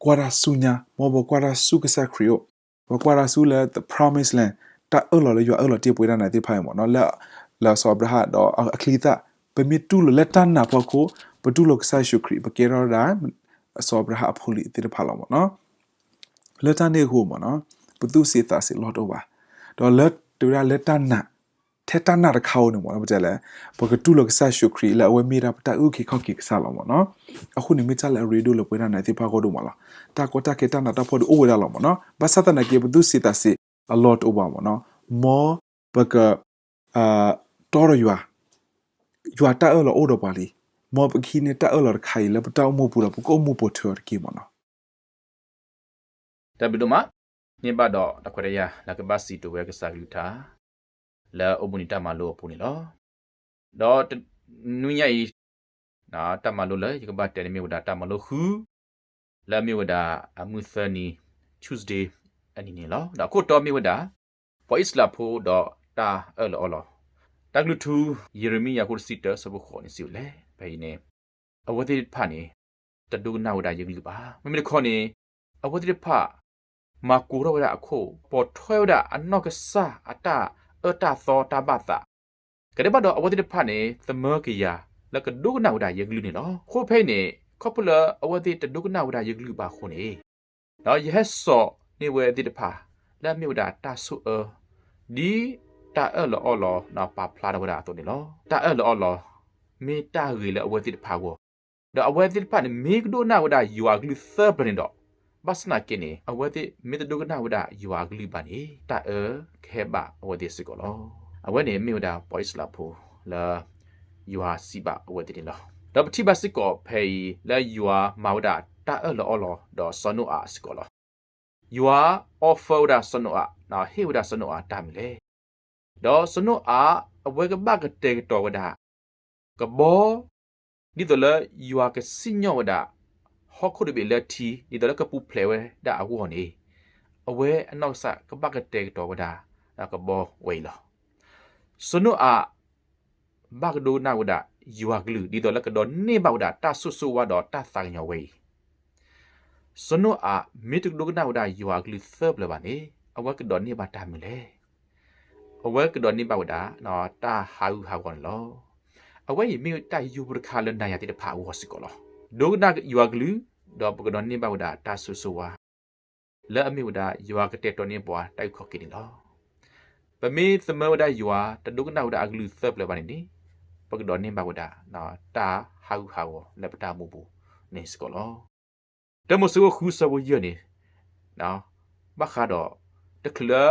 ကွၢ်တၢ်ဆူညါ မ်ပကွၢ်တၢ်ဆူကစၢ်ခရံာ်အိၣ် ပကွၢ်တၢ်ဆူလၢ the promised land တၢ်အၢၣ်လီၤလၢယွၤအၢၣ်လီၤတ့ၢ်ပဝဲဒၣ်နၤသ့ၣ်တဖၣ်အံၤမ့ၢ်နီၤ လၢ လၢစီၤအၤဘြၤဟၣ်ဒီးအချံအသၣ် ပမ့ၢ်တူၢ်လိာ်လၢတၢ်နာ်ဖီခိၣ် ပတူၢ်လိာ်ကစၢ်ယ့ၣ်ၡူးခရံာ် ပကဲထီၣ်ဝဲဒၣ် စီၤအၤဘြၤဟၣ်အဖိအလံၤသ့ၣ်တဖၣ်လီၤမ့ၢ်နီၤ. လၢတၢ်န့ၣ်အဃိမ့ၢ်နီၤ ပသူၣ်စ့သးစ့လီၢ်တအိၣ်ဘၣ်. ဒီးလၢတဝဲဒၣ်လၢတၢ်နာ် ထဲတၢ်နာ်တခါဧိၤန့ၣ်မ့ၢ်နီၤ ပတဲလဲၣ် ပကတူၢ်လိာ်ကစၢ်ယ့ၣ်ၡူးခရံာ်လၢအဝဲမ့ၢ်ဒၣ်ပတၢ်အုၣ်က့ၤခီၣ်က့ၤကစၢ်လီၤမ့ၢ်နီၤ. အဃိန့ၣ်မ့ၢ်တၢ်လၢအရ့ဒိၣ်လၢပဝဲဒၣ်နၤသ့ၣ်တဖၣ်အဂီၢ်ဒိၣ်မးလီၤ. တၢ်ကီတၢ်ခဲတၢ်နးတၢ်ဖှီၣ်ဒုးအိၣ်ဝဲဒၣ်လီၤမ့ၢ်နီၤ. ဘၣ်ဆၣ်သနာ်က့ ပသူၣ်စ့သးစ့အလီၢ်တအိၣ်ဘၣ်မ့ၢ်နီၤ. မ်ပက တီဒီးယွၤ ယွၤတၢ်အၢၣ်လီၤအိၣ်ဒီးပှၤလံ. မ်ပကဟံးန့ၢ်တၢ်အၢၣ်လီၤတခါအံၤလၢပတၢ်အိၣ်မူပူၤဒီးပကအိၣ်မူပိာ်ထွဲအီၤတက့ၢ်မ့ၢ်နီၤ. တၢ်ဘျုးဒိၣ်မး, န့ၢ်ဘၣ်ဒီးတၢ်ခွဲးတၢ်ယာ်လၢကဘၣ်စံးတဝဲကစၢ်ကလုၢ်ကထါ လၢအိၣ်ဘှံးနံၤတၢ်မၤလိအပူၤန့ၣ်လီၤ. ဒီးတနွံညါအံၤ တၢ်မၤလိလၢယကဘၣ်တဲန့ၣ်မ့ၢ်ဝဲဒၣ်တၢ်မၤလိဃု လၢအမ့ၢ်ဝဲဒၣ်အမုၢ်သၢနံၤ Tuesday အနံၤန့ၣ်လီၤ. ဒီးအခိၣ်တီမ့ၢ်ဝဲဒၣ် ပှၤအံၣ်စရ့လးဖိဒီးတၢ်အၢၣ်လီၤအီလီၤ. တၢ်ကလုၢ်ထူ ယံးရမံယၤအခိၣ်တဆံတၢ အဆၢဖိဃိးန့ၣ်စံးဝဲလဲၣ်. ဖဲအံၤန့ၣ် အဝဲသ့ၣ်တဖၣ်န့ၣ် တဒိကနၣ်ဝဲဒၣ်ယကလုၢ်ဘၣ်. မ့မ့ၢ်တခီန့ၣ် အဝဲသ့ၣ်တဖၣ် မၤကိၤထီၣ်ဝဲဒၣ်အခိၣ် ပိာ်ထွဲဝဲဒၣ်အနီၢ်ကစၢ်အတၢ်အၢတၢ်သီတၢ်ဘၣ်သး ကဒဲးဘၣ်ဒီးအဝဲသ့ၣ်တဖၣ်န့ၣ် သမၢကယၤလၢကဒိကနၣ်ဝဲဒၣ်ယကလုၢ်န့ၣ်လီၤ. အဃိဖဲအံၤန့ၣ် ခီဖျိလၢအဝဲသ့ၣ်တဒိကနၣ်ဝဲဒၣ်ယကလုၢ်ဘၣ်အဃိန့ၣ် ဒီးယဟဲစိာ်န့ၢ်ဝဲသ့ၣ်တဖၣ် လၢအမ့ၢ်ဝဲဒၣ်တၢ်ဆိၣ်အၢ ဒ်တၢ်အၢၣ်လီၤအီလီၤပာ်ဖျါထီၣ်ဝဲဒၣ်အသိးန့ၣ်လီၤ. တၢ်အၢၣ်လီၤအီလီၤ မ့ၢ်တၢ်ဂ့ၤလၢအဝဲသ့ၣ်တဖၣ်အဂီၢ် ဒီးအဝဲသ့ၣ်တဖၣ်န့ၣ် မ့ၢ်ကဒိကနၣ်ဝဲဒၣ်ယွၤအကလုၢ်သၢပျၢၤန့ၣ်ဒီး ဘၣ်ဆၣ်သနာ်က့န့ၣ် အဝဲသ့ၣ်မ့ၢ်တဒိကနၣ်ဝဲဒၣ်ယွၤအကလုၢ်ဘၣ်န့ၣ် တၢ်အၢကဟဲဘၣ်အဝဲသ့ၣ်စ့ၢ်ကီးလီၤ. အဝဲန့ၣ်မ့ၢ်ဝဲဒၣ်ပှၤအံၣ်စရ့လးဖိလၢ ယွၤစံးဘၣ်အဝဲသ့ၣ်န့ၣ်လီၤ. ဒီးပထံၣ်ဘၣ်စ့ၢ်ကီးဖဲအံၤ လၢယွၤမၤဝဲဒၣ်တၢ်အၢၣ်လီၤအီလီၤဒီးစီၤနိအၤစ့ၢ်ကီးလီၤ. ယွၤ offer ဝဲဒၣ်စီၤနိအၤ ဟ့ၣ်ဝဲဒၣ်စီၤနိအၤတၢ်မနုၤလဲၣ်. ဒီးစီၤနိအၤ အဝဲကဘၣ်ကတဲာ်ကတီၤဝဲဒၣ် ကဘီ ဒ်သိးလၢယွၤကစံၣ်ညီၣ်ဝဲဒၣ် ဟီၣ်ခိၣ်တဘ့ၣ်လၢထံ ဒ်သိးလၢကပူၤဖျဲးဝဲဒၣ်အဂီၢ်န့ၣ် အဝဲအနီၢ်ကစၢ်ကဘၣ်ကတဲာ်ကတီၤဝဲဒၣ် ကဘီဝဲအံၤလီၤ. စီၤနိအၤ ဘၣ်ကဒိကနၣ်ဝဲဒၣ်ယွၤကလုၢ် ဒ်သိးလၢကဒိးန့ၢ်ဘၣ်ဝဲဒၣ်တၢ်ဆိၣ်ဂ့ၤဆိၣ်ဝါဒီးတၢ်သးကညီၤဝဲအံၤ, စီၤနိအၤမ့ၢ်တကဒိကနၣ်ဝဲဒၣ်ယွၤအကလုၢ်သၢပျၢၤဘၣ်န့ၣ် အဝဲကဒိးန့ၢ်ဘၣ်တၢ်မနုၤလဲၣ်. အဝဲကဒိးန့ၢ်ဘၣ်ဝဲဒၣ် တၢ်ဟးဂူာ်ဟးဂီၤန့ၣ်လီၤ. အဝဲအံၤမ့ၢ်တၢ်ယိၣ်ဖိတခါလၢနၤယၤသ့ၣ်တဖၣ်အဂီၢ်စ့ၢ်ကီးလီၤ. ဒိကနၣ်ယွၤကလုၢ်, ဒီးပကဒိးန့ၢ်ဘၣ်ဝဲဒၣ်တၢ်ဆိၣ်ဂ့ၤဆိၣ်ဝါ လၢအမ့ၢ်ဝဲဒၣ်ယွၤကတဲာ်ကတီၤန့ၢ်ပှၤတၢ်အုၣ်ခီၣ်က့ၤန့ၣ်လီၤ. ပမ့ၢ်သမၢဝဲဒၣ်ယွၤ တဒိကနၣ်ဝဲဒၣ်အကလုၢ်သၢပျၢၤဘၣ်န့ၣ်န့ၣ်, ပကဒိးန့ၢ်ဘၣ်ဝဲဒၣ် တၢ်ဟးဂူာ်ဟးဂီၤလၢပတၢ်အိၣ်မူပူၤန့ၣ်စ့ၢ်ကီးလီၤ. တၢမိၤရှ့အခိၣ်ဃုဆၢဖိယဲၢ်န့ၣ်, ဘၣ်ဃးဒီး တချုးလၢ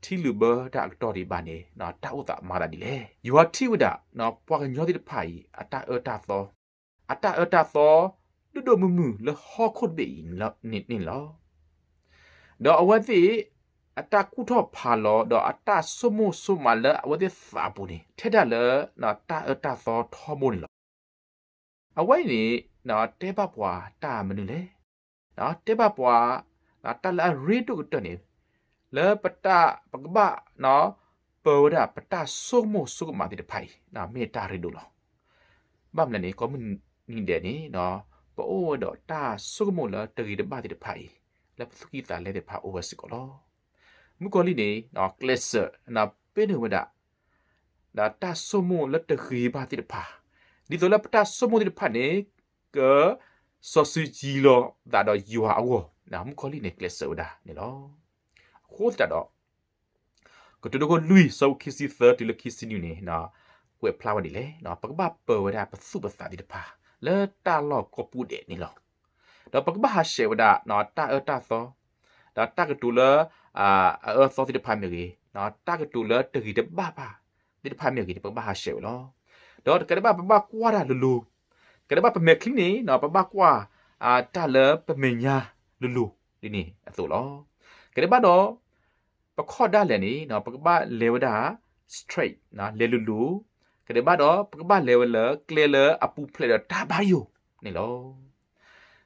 ထံလုာ်ဘၢတၢ်အကတီၢ်ဒံးဘၣ်န့ၣ် တၢ်အိၣ်သးမၤသးဒ်လဲၣ်. ယွၤထံၣ်ဝဲဒၣ် ပှၤကညီသ့ၣ်တဖၣ်အံၤ အတၢ်အၢတၢ်သီ, အတၢ်အၢတၢ်သီ ဒိၣ်ဒိၣ်မုၢ်မုၢ်လၢဟီၣ်ခိၣ်တဘ့ၣ်အံၤန့ၣ်လီၤ. ဒီးအဝဲသ့ၣ် အတၢ်ကူၣ်ထီၣ်ဖးလီၤ ဒီးအတၢ်ဆိကမိၣ်ဆိကမးလၢအဝဲသ့ၣ်သးပူၤန့ၣ် ထဲဒၣ်လၢ တၢ်အၢတၢ်သီထီဘိန့ၣ်လီၤ. အဝဲအံၤန့ၣ် တဲဘၣ်ပှၤတၢ်မနုၤလဲၣ်. တဲဘၣ်ပှၤ တၢ်လၢအရ့ဒိၣ်ကတၢၢ်န့ၣ် လၢပတၢ် ပကဘၣ် ပၢၤဝဲဒၣ်ပတၢ်ဆိကမိၣ်ဆိကမးသ့ၣ်တဖၣ်အံၤ မ့ၢ်တၢ်ရ့ဒိၣ်လီၤ. ဘၣ်မနုၤလဲၣ်န့ၣ် ကိးမုၢ်နံၤဒဲးန့ၣ် ပအိၣ်ဝဲဒီးတၢ်ဆိကမိၣ်လၢတဂ့ၤတဘၣ်သ့ၣ်တဖၣ်အံၤ လၢပသူၣ်ကံၢ်သးလဲသ့ၣ်တဖၣ်အိၣ်ဝဲစ့ၢ်ကီးလီၤ. မုၣ်ကီၤလံၢ်န့ၣ် ကျဲးစၢး ပ့ၤန့ၢ်ဝဲဒၣ် ဒီးတၢ်ဆိကမိၣ်လၢတဂ့ၤဘၣ်သ့ၣ်တဖၣ်, ဒ်သိးလၢပတၢ်ဆိကမိၣ်သ့ၣ်တဖၣ်န့ၣ် ကစီၤစုၤယံၤလီၤသးဒီးယွၤအဂီၢ်, မုၣ်ကီၤလံၢ်န့ၣ် ကျဲးစၢးဝဲဒၣ်န့ၣ်လီၤ. အဃိသတးဒီး ကတိၤဒိခိၣ်လွံၢ် ဆၢဖိခံဆံသၢတုၤလၢခံဆံနွံန့ၣ် ကွဲးဖျါဝဲဒ်လဲၣ်, ပကဘၣ်ပၢၤဝဲဒၣ်ပသူၣ်ပသးသ့ၣ်တဖၣ် လၢတၢ်လီၢ်ကိးပူၤဒဲးန့ၣ်လီၤ. ဒီးပကဘၣ်ဟးဆှဲးဝဲဒၣ် တၢ်အၢတၢ်သီ, ဒီးတၢ်ကတိၤလၢ အအၢအသီသ့ၣ်တဖၣ်မ့ၢ်ဂ့ၤ, တၢ်ကတိၤလၢတဂ့ၤတဘၣ်ဘၣ်သ့ၣ်တဖၣ်မ့ၢ်ဂ့ၤန့ၣ် ပကဘၣ်ဟးဆှဲးဝဲလီၤ. ဒီးတကးဒံးဘၣ် ပဘၣ်ကွၢ်တၢ်လိၤလိၤ, ကဒဲးဘၣ်ပမဲာ်ချံန့ၣ် ပဘၣ်ကွၢ် တၢ်လၢပမဲာ်ညါလိၤလိၤဒ်န့ၣ်အသိးလီၤ. ကဒဲးဘၣ်ဒီး ပခီၣ်ဒၣ်လဲာ်န့ၣ် ပကဘၣ်လဲၤဝဲဒၣ် straight လဲၤလိၤလိၤ, ကဒဲးဘၣ်ဒီး ပကဘၣ်လဲၤဝဲလၢကျဲလၢအပူၤဖျဲးဒီးတၢ်ဘါယိၣ်န့ၣ်လီၤ.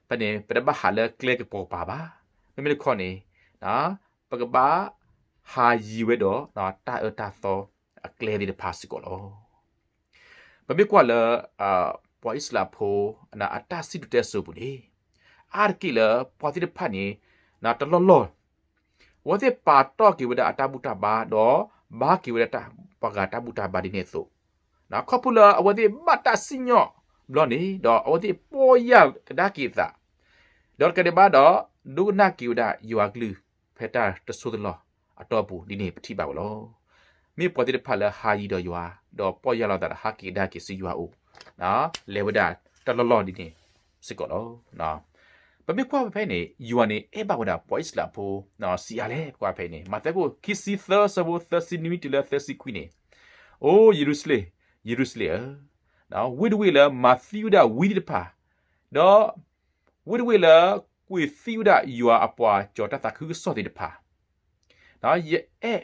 ဖဲန့ၣ် ပတဘၣ်ဟးလၢကျဲကပိာ်ကပၤဘၣ်. မ့မ့ၢ်တခီန့ၣ် ပကဘၣ်ဟးယံၤဝဲဒီး တၢ်အၢတၢ်သီအကျဲသ့ၣ်တဖၣ်စ့ၢ်ကီးလီၤ. ပမ့ၢ်ကွၢ်လၢ ပှၤအံၣ်စရ့လးဖိ အတၢ်စံၣ်စိၤတဲစိၤပူၤန့ၣ် အါတက့ၢ်လၢပှၤသ့ၣ်တဖၣ်န့ၣ် တလီၢ်လီၢ် အဝဲသ့ၣ်ပာ်တီၢ်က့ၤဝဲဒၣ်အတၢ်ဘူၣ်တၢ်ဘါ ဒီးဘါက့ၤဝဲဒၣ်ပှၤဂၤတၢ်ဘူၣ်တၢ်ဘါဒ်န့ၣ်အသိး, ခီဖျိလၢအဝဲသ့ၣ်ဘၣ်တၢ်စံၣ်ညီၣ်ဘျီန့ၣ် ဒီးအဝဲသ့ၣ်ပီၢ်ယၢ်ကဒါက့ၤအသး, ဒီးတကးဒံးဘၣ်ဒီး ဒိကနၣ်က့ၤဝဲဒၣ်ယွၤကလုၢ် ဖဲတၢ်တစိၢ်တလီၢ်အတီၢ်ပူၤဒ်န့ၣ် ပထံၣ်ဘၣ်ဝဲလီၤ. မ့ၢ်ပှၤသ့ၣ်တဖၣ်လၢဟးယံၤဒီးယွၤ ဒီးပီၢ်ယၢ်လီၤသးဒီးဟးက့ၤကဒါက့ၤဆူယွၤအအိၣ် လဲၤဝဲဒၣ်တလီၢ်လီၢ်ဒ်န့ၣ်စ့ၢ်ကီးလီၤ. ပမ့ၢ်ကွၢ်ဖဲန့ၣ် ယွၤန့ၣ်အဲၣ်ဘၣ်ဝဲဒၣ်ပှၤအံၣ်စရ့လးဖိ ဆံးအါလဲၣ် ပကွၢ်ဖဲအံၤန့ၣ် မးသဲခိၣ်ခံဆံသၢ ဆၢဖိသၢဆံနွံတုၤလၢသၢဆံခွံန့ၣ်, အိ ယရူၤၡလ့ၣ်, ယရူၤၡလ့ၣ်ဧၢ, ဝ့ၢ်တဝ့ၢ်လၢမၤသံဝဲဒၣ်ဝံသ့ၣ်တဖၣ်, ဒီး ဝ့ၢ်တဝ့ၢ်လၢကွံာ်သံဝဲဒၣ်ယွၤအပှၤကၠီၤတၢ်သးခုကစီၣ်သ့ၣ်တဖၣ်, ယအဲၣ်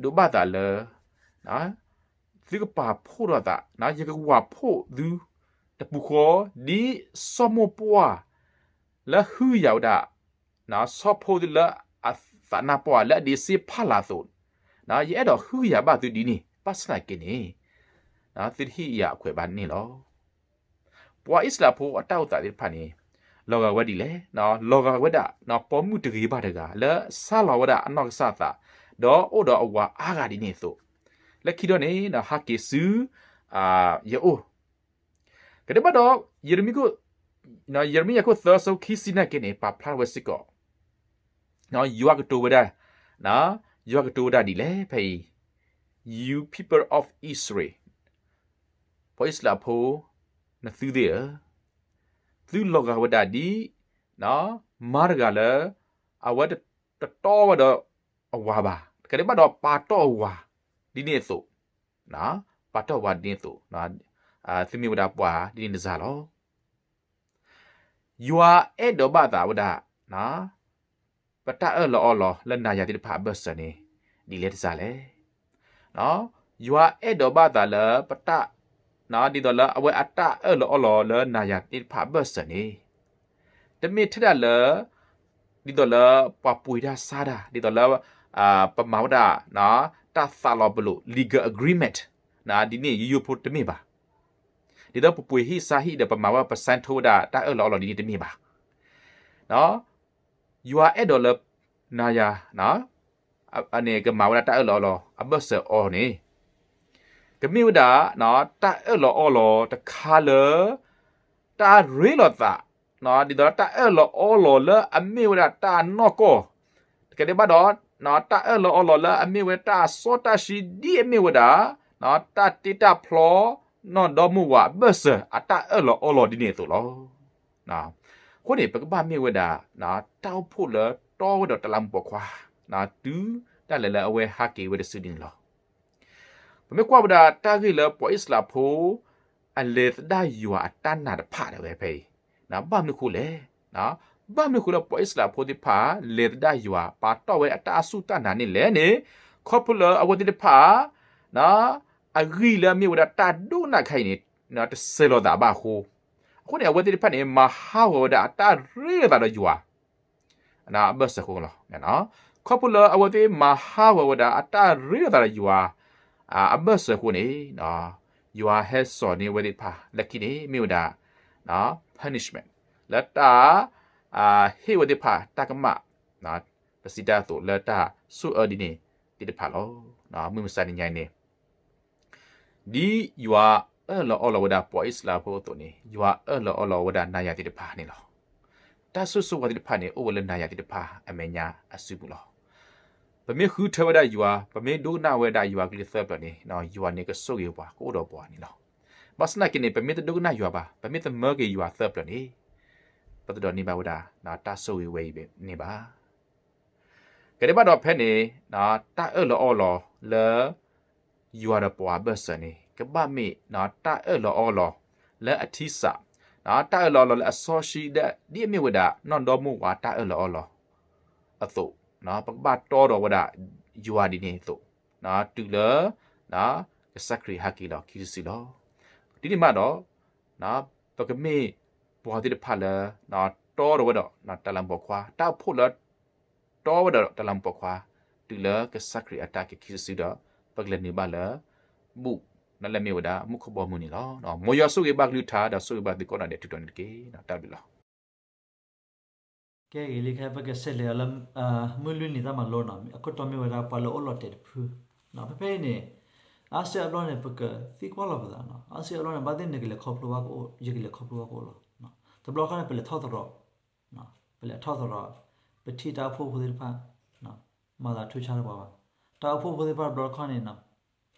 ဒိးဘၣ်သးလၢ သုကပာ်ဖှိၣ်ထီၣ်သး, ယကဝၤဖှိၣ်သုတပူၤဃီ, ဒ်စီၤမိၢ်ပှၢ်လၢဟုကယာ်ဝဲဒၣ် ဆီဖိသုလၢအသးနါပှၢ်လၢအဒံးစ့ဖးလာ်အသိး, ယအဲၣ်ဒိးဟုကယာ်ဘၣ်သုဒ်န့ၣ်, ဘၣ်ဆၣ်သနာ်က့န့ၣ် သုတဟ့ၣ်ယၤအခွဲးဘၣ်န့ၣ်လီၤ. ပှၤအံၣ်စရ့လးဖိအတၢ်အိၣ်သးသ့ၣ်တဖၣ်န့ၣ် လီၤဂာ်ဝဲဒ်လဲၣ်, လီၤဂာ်ဝဲဒၣ် ပိာ်မုၣ်တဂ့ၤဘၣ်တဂၤ လၢဆါလီၤဝဲဒၣ်အနီၢ်ကစၢ်သး, ဒီးအိၣ်ဒီးအဝၤအါဂၤဒ်န့ၣ်အသိး, လၢခံဒီးန့ၣ် ဟးက့ၤဆူ ယအိၣ် ကဒဲးဘၣ်ဒီး ယရမံယၤခိၣ်သၢ ဆၢဖိခံဆံသနာ်က့န့ၣ် ပာ်ဖျါထီၣ်ဝဲစ့ၢ်ကီး, ယွၤကတိၤဝဲဒၣ်, ယွၤကတိၤဝဲဒၣ်ဒ်လဲၣ်ဖဲအံၤ, You people of Israel, ပှၤအံၣ်စရ့လးဖိ နသုသ့ၣ်ဧၢ, သုလီၤဂာ်ဝဲဒၣ်ဒ် မါတဂၤလၢ အဝဲတတီဝဲဒီးအဝၤဘၣ်, တကးဒံးဘၣ်ဒီးပာ်တီၢ်အဝၤဒ်န့ၣ်အသိး, ပာ်တီၢ်ဝၤဒ်န့ၣ်အသိး, သုမ့ၢ်ဝဲဒၣ်ပှၤဒ်န့ၣ်တစၢ်လီၤ. ယွၤအဲၣ်ဒိးဘၣ်သးဝဲဒၣ် ပတၢ်အၢၣ်လီၤအီလီၤလၢနၤယၤသ့ၣ်တဖၣ်အဘၢၣ်စၢၤန့ၣ် ဒ်လဲၣ်တစၢ်လဲၣ်. ယွၤအဲၣ်ဒိးဘၣ်သးလၢပတၢ်, ဒ်သိးလၢအဝဲအတၢ်အၢၣ်လီၤအီလီၤလၢနၤယၤသ့ၣ်တဖၣ်အဘၢၣ်စၢၤန့ၣ် တမ့ၢ်ထဲဒၣ်လၢ ဒ်သိးလၢပှၤပှ့ၤတၢ်ဆါတၢ်, ဒ်သိးလၢ ပမၤဝဲဒၣ် တၢ်သးလီၤပလိာ် legal agreement ဒ်န့ၣ်ယိယိဖိတမ့ၢ်ဘၣ်. ဒ်သိးပပှ့ၤဟံၣ်ဆါဟံၣ်ဒီး ပမၤဝဲ ပဆဲထိဝဲဒၣ်တၢ်အၢၣ်လီၤအီလီၤဒ်န့ၣ်တမ့ၢ်ဘၣ်. ယွၤအဲၣ်ဒိးလၢ နၤယၤ န့ၣ် ကမၤဝဲဒၣ်တၢ်အၢၣ်လီၤအီလီၤအဘၢၣ်စၢၤအီၤန့ၣ် ကမ့ၢ်ဝဲဒၣ် တၢ်အၢၣ်လီၤအီလီၤတခါလၢ တၢ်ရ့လိာ်သး ဒ်သိးတၢ်အၢၣ်လီၤအီလီၤလၢအမ့ၢ်ဝဲဒၣ်တၢ်နီၢ်ကီၢ်, တကးဒံးဘၣ်ဒီး တၢ်အၢၣ်လီၤအီလီၤလၢအမ့ၢ်ဝဲတၢ်စီတၢ်ဆှံဒ်အမ့ၢ်ဝဲဒၣ် တၢ်တ့တၢ်ဖျီ နီၢ်ဒီမါဝၤအဘၢၣ်စၢၤအတၢ်အၢၣ်လီၤအီလီၤဒ်န့ၣ်အသိးလီၤ. အဃိန့ၣ် ပကဘၣ်မ့ၢ်ဝဲဒၣ် တၢ်အိၣ်ဖှိၣ်လၢတီဝဲဒီးတလးမူးပိာ်ခွါ တုၤဒၣ်လဲာ်လၢအဝဲဟးက့ၤဝဲတစုန့ၣ်လီၤ. ပမ့ၢ်ကွၢ်ဝဲဒၣ်တၢ်ဂ့ၢ်လၢပှၤအံၣ်စရ့လးဖိ အလဲၤသဒၣ်ယွၤအတၢ်နာ်တဖၣ်ဒၣ်ဝဲဖဲအံၤ ဘၣ်မနုၤအဃိလဲၣ်. ဘၣ်မနုၤအဃိလၢပှၤအံၣ်စရ့လးဖိသ့ၣ်တဖၣ် လဲၤသဒၣ်ယွၤ ပာ်တီၢ်ဝဲအတၢ်စူၢ်တၢ်နာ်န့ၣ်လဲၣ်န့ၣ် ခီဖျိလၢအဝဲသ့ၣ်တဖၣ် အဂံၢ်လၢအမ့ၢ်ဝဲဒၣ်တၢ်ဒိကနၣ်တခါအံၤန့ၣ် တစဲးလီၤသးဘၣ်အဃိ, အဃိန့ၣ် အဝဲသ့ၣ်တဖၣ်န့ၣ် မၤဟးဂီၤဝဲဒၣ်အတၢ်ရ့လိာ်သးဒီးယွၤ အဘၢၣ်စၢၤအဃိလီၤ. ခီဖျိလၢအဝဲသ့ၣ်မၤဟးဂီၤဝဲဒၣ်အတၢ်ရ့လိာ်သးဒီးယွၤ အဘၢၣ်စၢၤအဃိန့ၣ် ယွၤဟဲစိာ်န့ၢ်အဝဲသ့ၣ်တဖၣ် လၢခံန့ၣ်မ့ၢ်ဝဲဒၣ် punishment လၢတၢ် ဟ့ၣ်ဝဲသ့ၣ်တဖၣ်တၢ်ကမၣ် ပစံးတၢ်အသိးလၢတၢ်ဆိၣ်အၢဒ်န့ၣ်သ့ၣ်တဖၣ်လီၤ. မုၢ်မဆါတနံၤညါအံၤန့ၣ် ဒ်ယွၤအၢၣ်လီၤအီလီၤဝဲဒၣ်ပှၤအံၣ်စရ့လးဖိအသိးန့ၣ် ယွၤအၢၣ်လီၤအီလီၤဝဲဒၣ်နၤယၤသ့ၣ်တဖၣ်န့ၣ်လီၤ. တၢ်ဆိၣ်ဂ့ၤဝဲသ့ၣ်တဖၣ်န့ၣ် အိၣ်ဝဲလၢနၤယၤသ့ၣ်တဖၣ်အမဲာ်ညါအစုပူၤလီၤ. ပမ့ၢ်ဃုထၢဝဲဒၣ်ယွၤ ပမ့ၢ်ဒိကနၣ်ဝဲဒၣ်ယွၤကလုၢ်သၢပျၢၤန့ၣ် ယွၤန့ၣ်ကဆိၣ်ဂ့ၤပှၤ ကအိၣ်ဒီးပှၤန့ၣ်လီၤ. ဘၣ်ဆၣ်သနာ်က့န့ၣ် ပမ့ၢ်တဒိကနၣ်ယွၤဘၣ် ပမ့ၢ်တမၢက့ၤယွၤသၢပျၢၤန့ၣ် ပတဒိးန့ၢ်ဘၣ်ဝဲဒၣ် တၢ်ဆိၣ်ဂ့ၤဝဲအံၤန့ၣ်ဘၣ်. ကဒဲးဘၣ်ဒီးဖဲန့ၣ် တၢ်အၢၣ်လီၤအီလီၤလၢ ယွၤဒီးပှၤအဘၢၣ်စၢၤန့ၣ် ကဘၣ်မ့ၢ် တၢ်အၢၣ်လီၤအီလီၤလၢအထံစး တၢ်အၢၣ်လီၤအီလီၤလၢအစီဆှံဒ်အမ့ၢ်ဝဲဒၣ် နီၢ်ဒီမါဝၤတၢ်အၢၣ်လီၤအီလီၤအသိး ပကဘၣ်တီဒီးဝဲဒၣ်ယွၤဒ်န့ၣ်အသိး တုၤလၢ ကစၢ်ခရံာ်ဟဲက့ၤလီၤခံစုတစုလီၤ. ဒ်န့ၣ်မးဒီး ပကမ့ၢ်ပှၤသ့ၣ်တဖၣ်လၢ တီဒီးဝဲဒီးတလးမူးပိာ်ခွါ တၢ်အိၣ်ဖှိၣ်လၢ တီဝဲဒီးတလးမူးပိာ်ခွါ တုၤလၢကစၢ်ခရံာ်အတၢ်က့ၤခံစုတစုဒီး ပကလဲၤနုာ်ဘၣ်လၢ ဘူၣ် လၢမ့ၢ်ဝဲဒၣ်မူခိၣ်ဘီမုၢ်န့ၣ်လီၤ. မ်ယွၤဆိၣ်ဂ့ၤဘၣ်ကလုၢ်ကထါ ဒီးဆိၣ်ဂ့ၤဘၣ်သုကိးဂၤဒဲး ထုးထီၣ်န့ၣ်တက့ၢ်. တၢ်ဘျုးလီၤ. ကဲဂ့ၤလံ ခဲအံၤပကဆဲးလဲၤအီၤလၢ မုၢ်လွံၢ်နံၤတၢ်မၤလိနီၤ အခိၣ်တီမ့ၢ်ဝဲဒၣ်ပှၤလၢအအိၣ်လီၤတဲာ်တဖု, ဖဲဖဲအံၤန့ၣ် အါစုအါဘျီန့ၣ် ပကသံကွၢ်လီၤပသးနီၤ အါစုအါဘျီန့ၣ် ဘၣ်သ့ၣ်နကလဲၤခီဖျိဘၣ်ကအိၣ် ယကလဲၤခီဖျိဘၣ်ကအိၣ်လီၤ. တဘျီတခီၣ်န့ၣ် ပလဲၤထီၣ်သရီး ပလဲၤထီၣ်သရီး ပထံၣ်တၢ်အိၣ်ဖှိၣ်ဖိသ့ၣ်တဖၣ် မၤသးထူဆါတပှၤဘၣ်. တၢ်အိၣ်ဖှိၣ်ဖိသ့ၣ်တဖၣ်တဘျီတခီၣ်န့ၣ်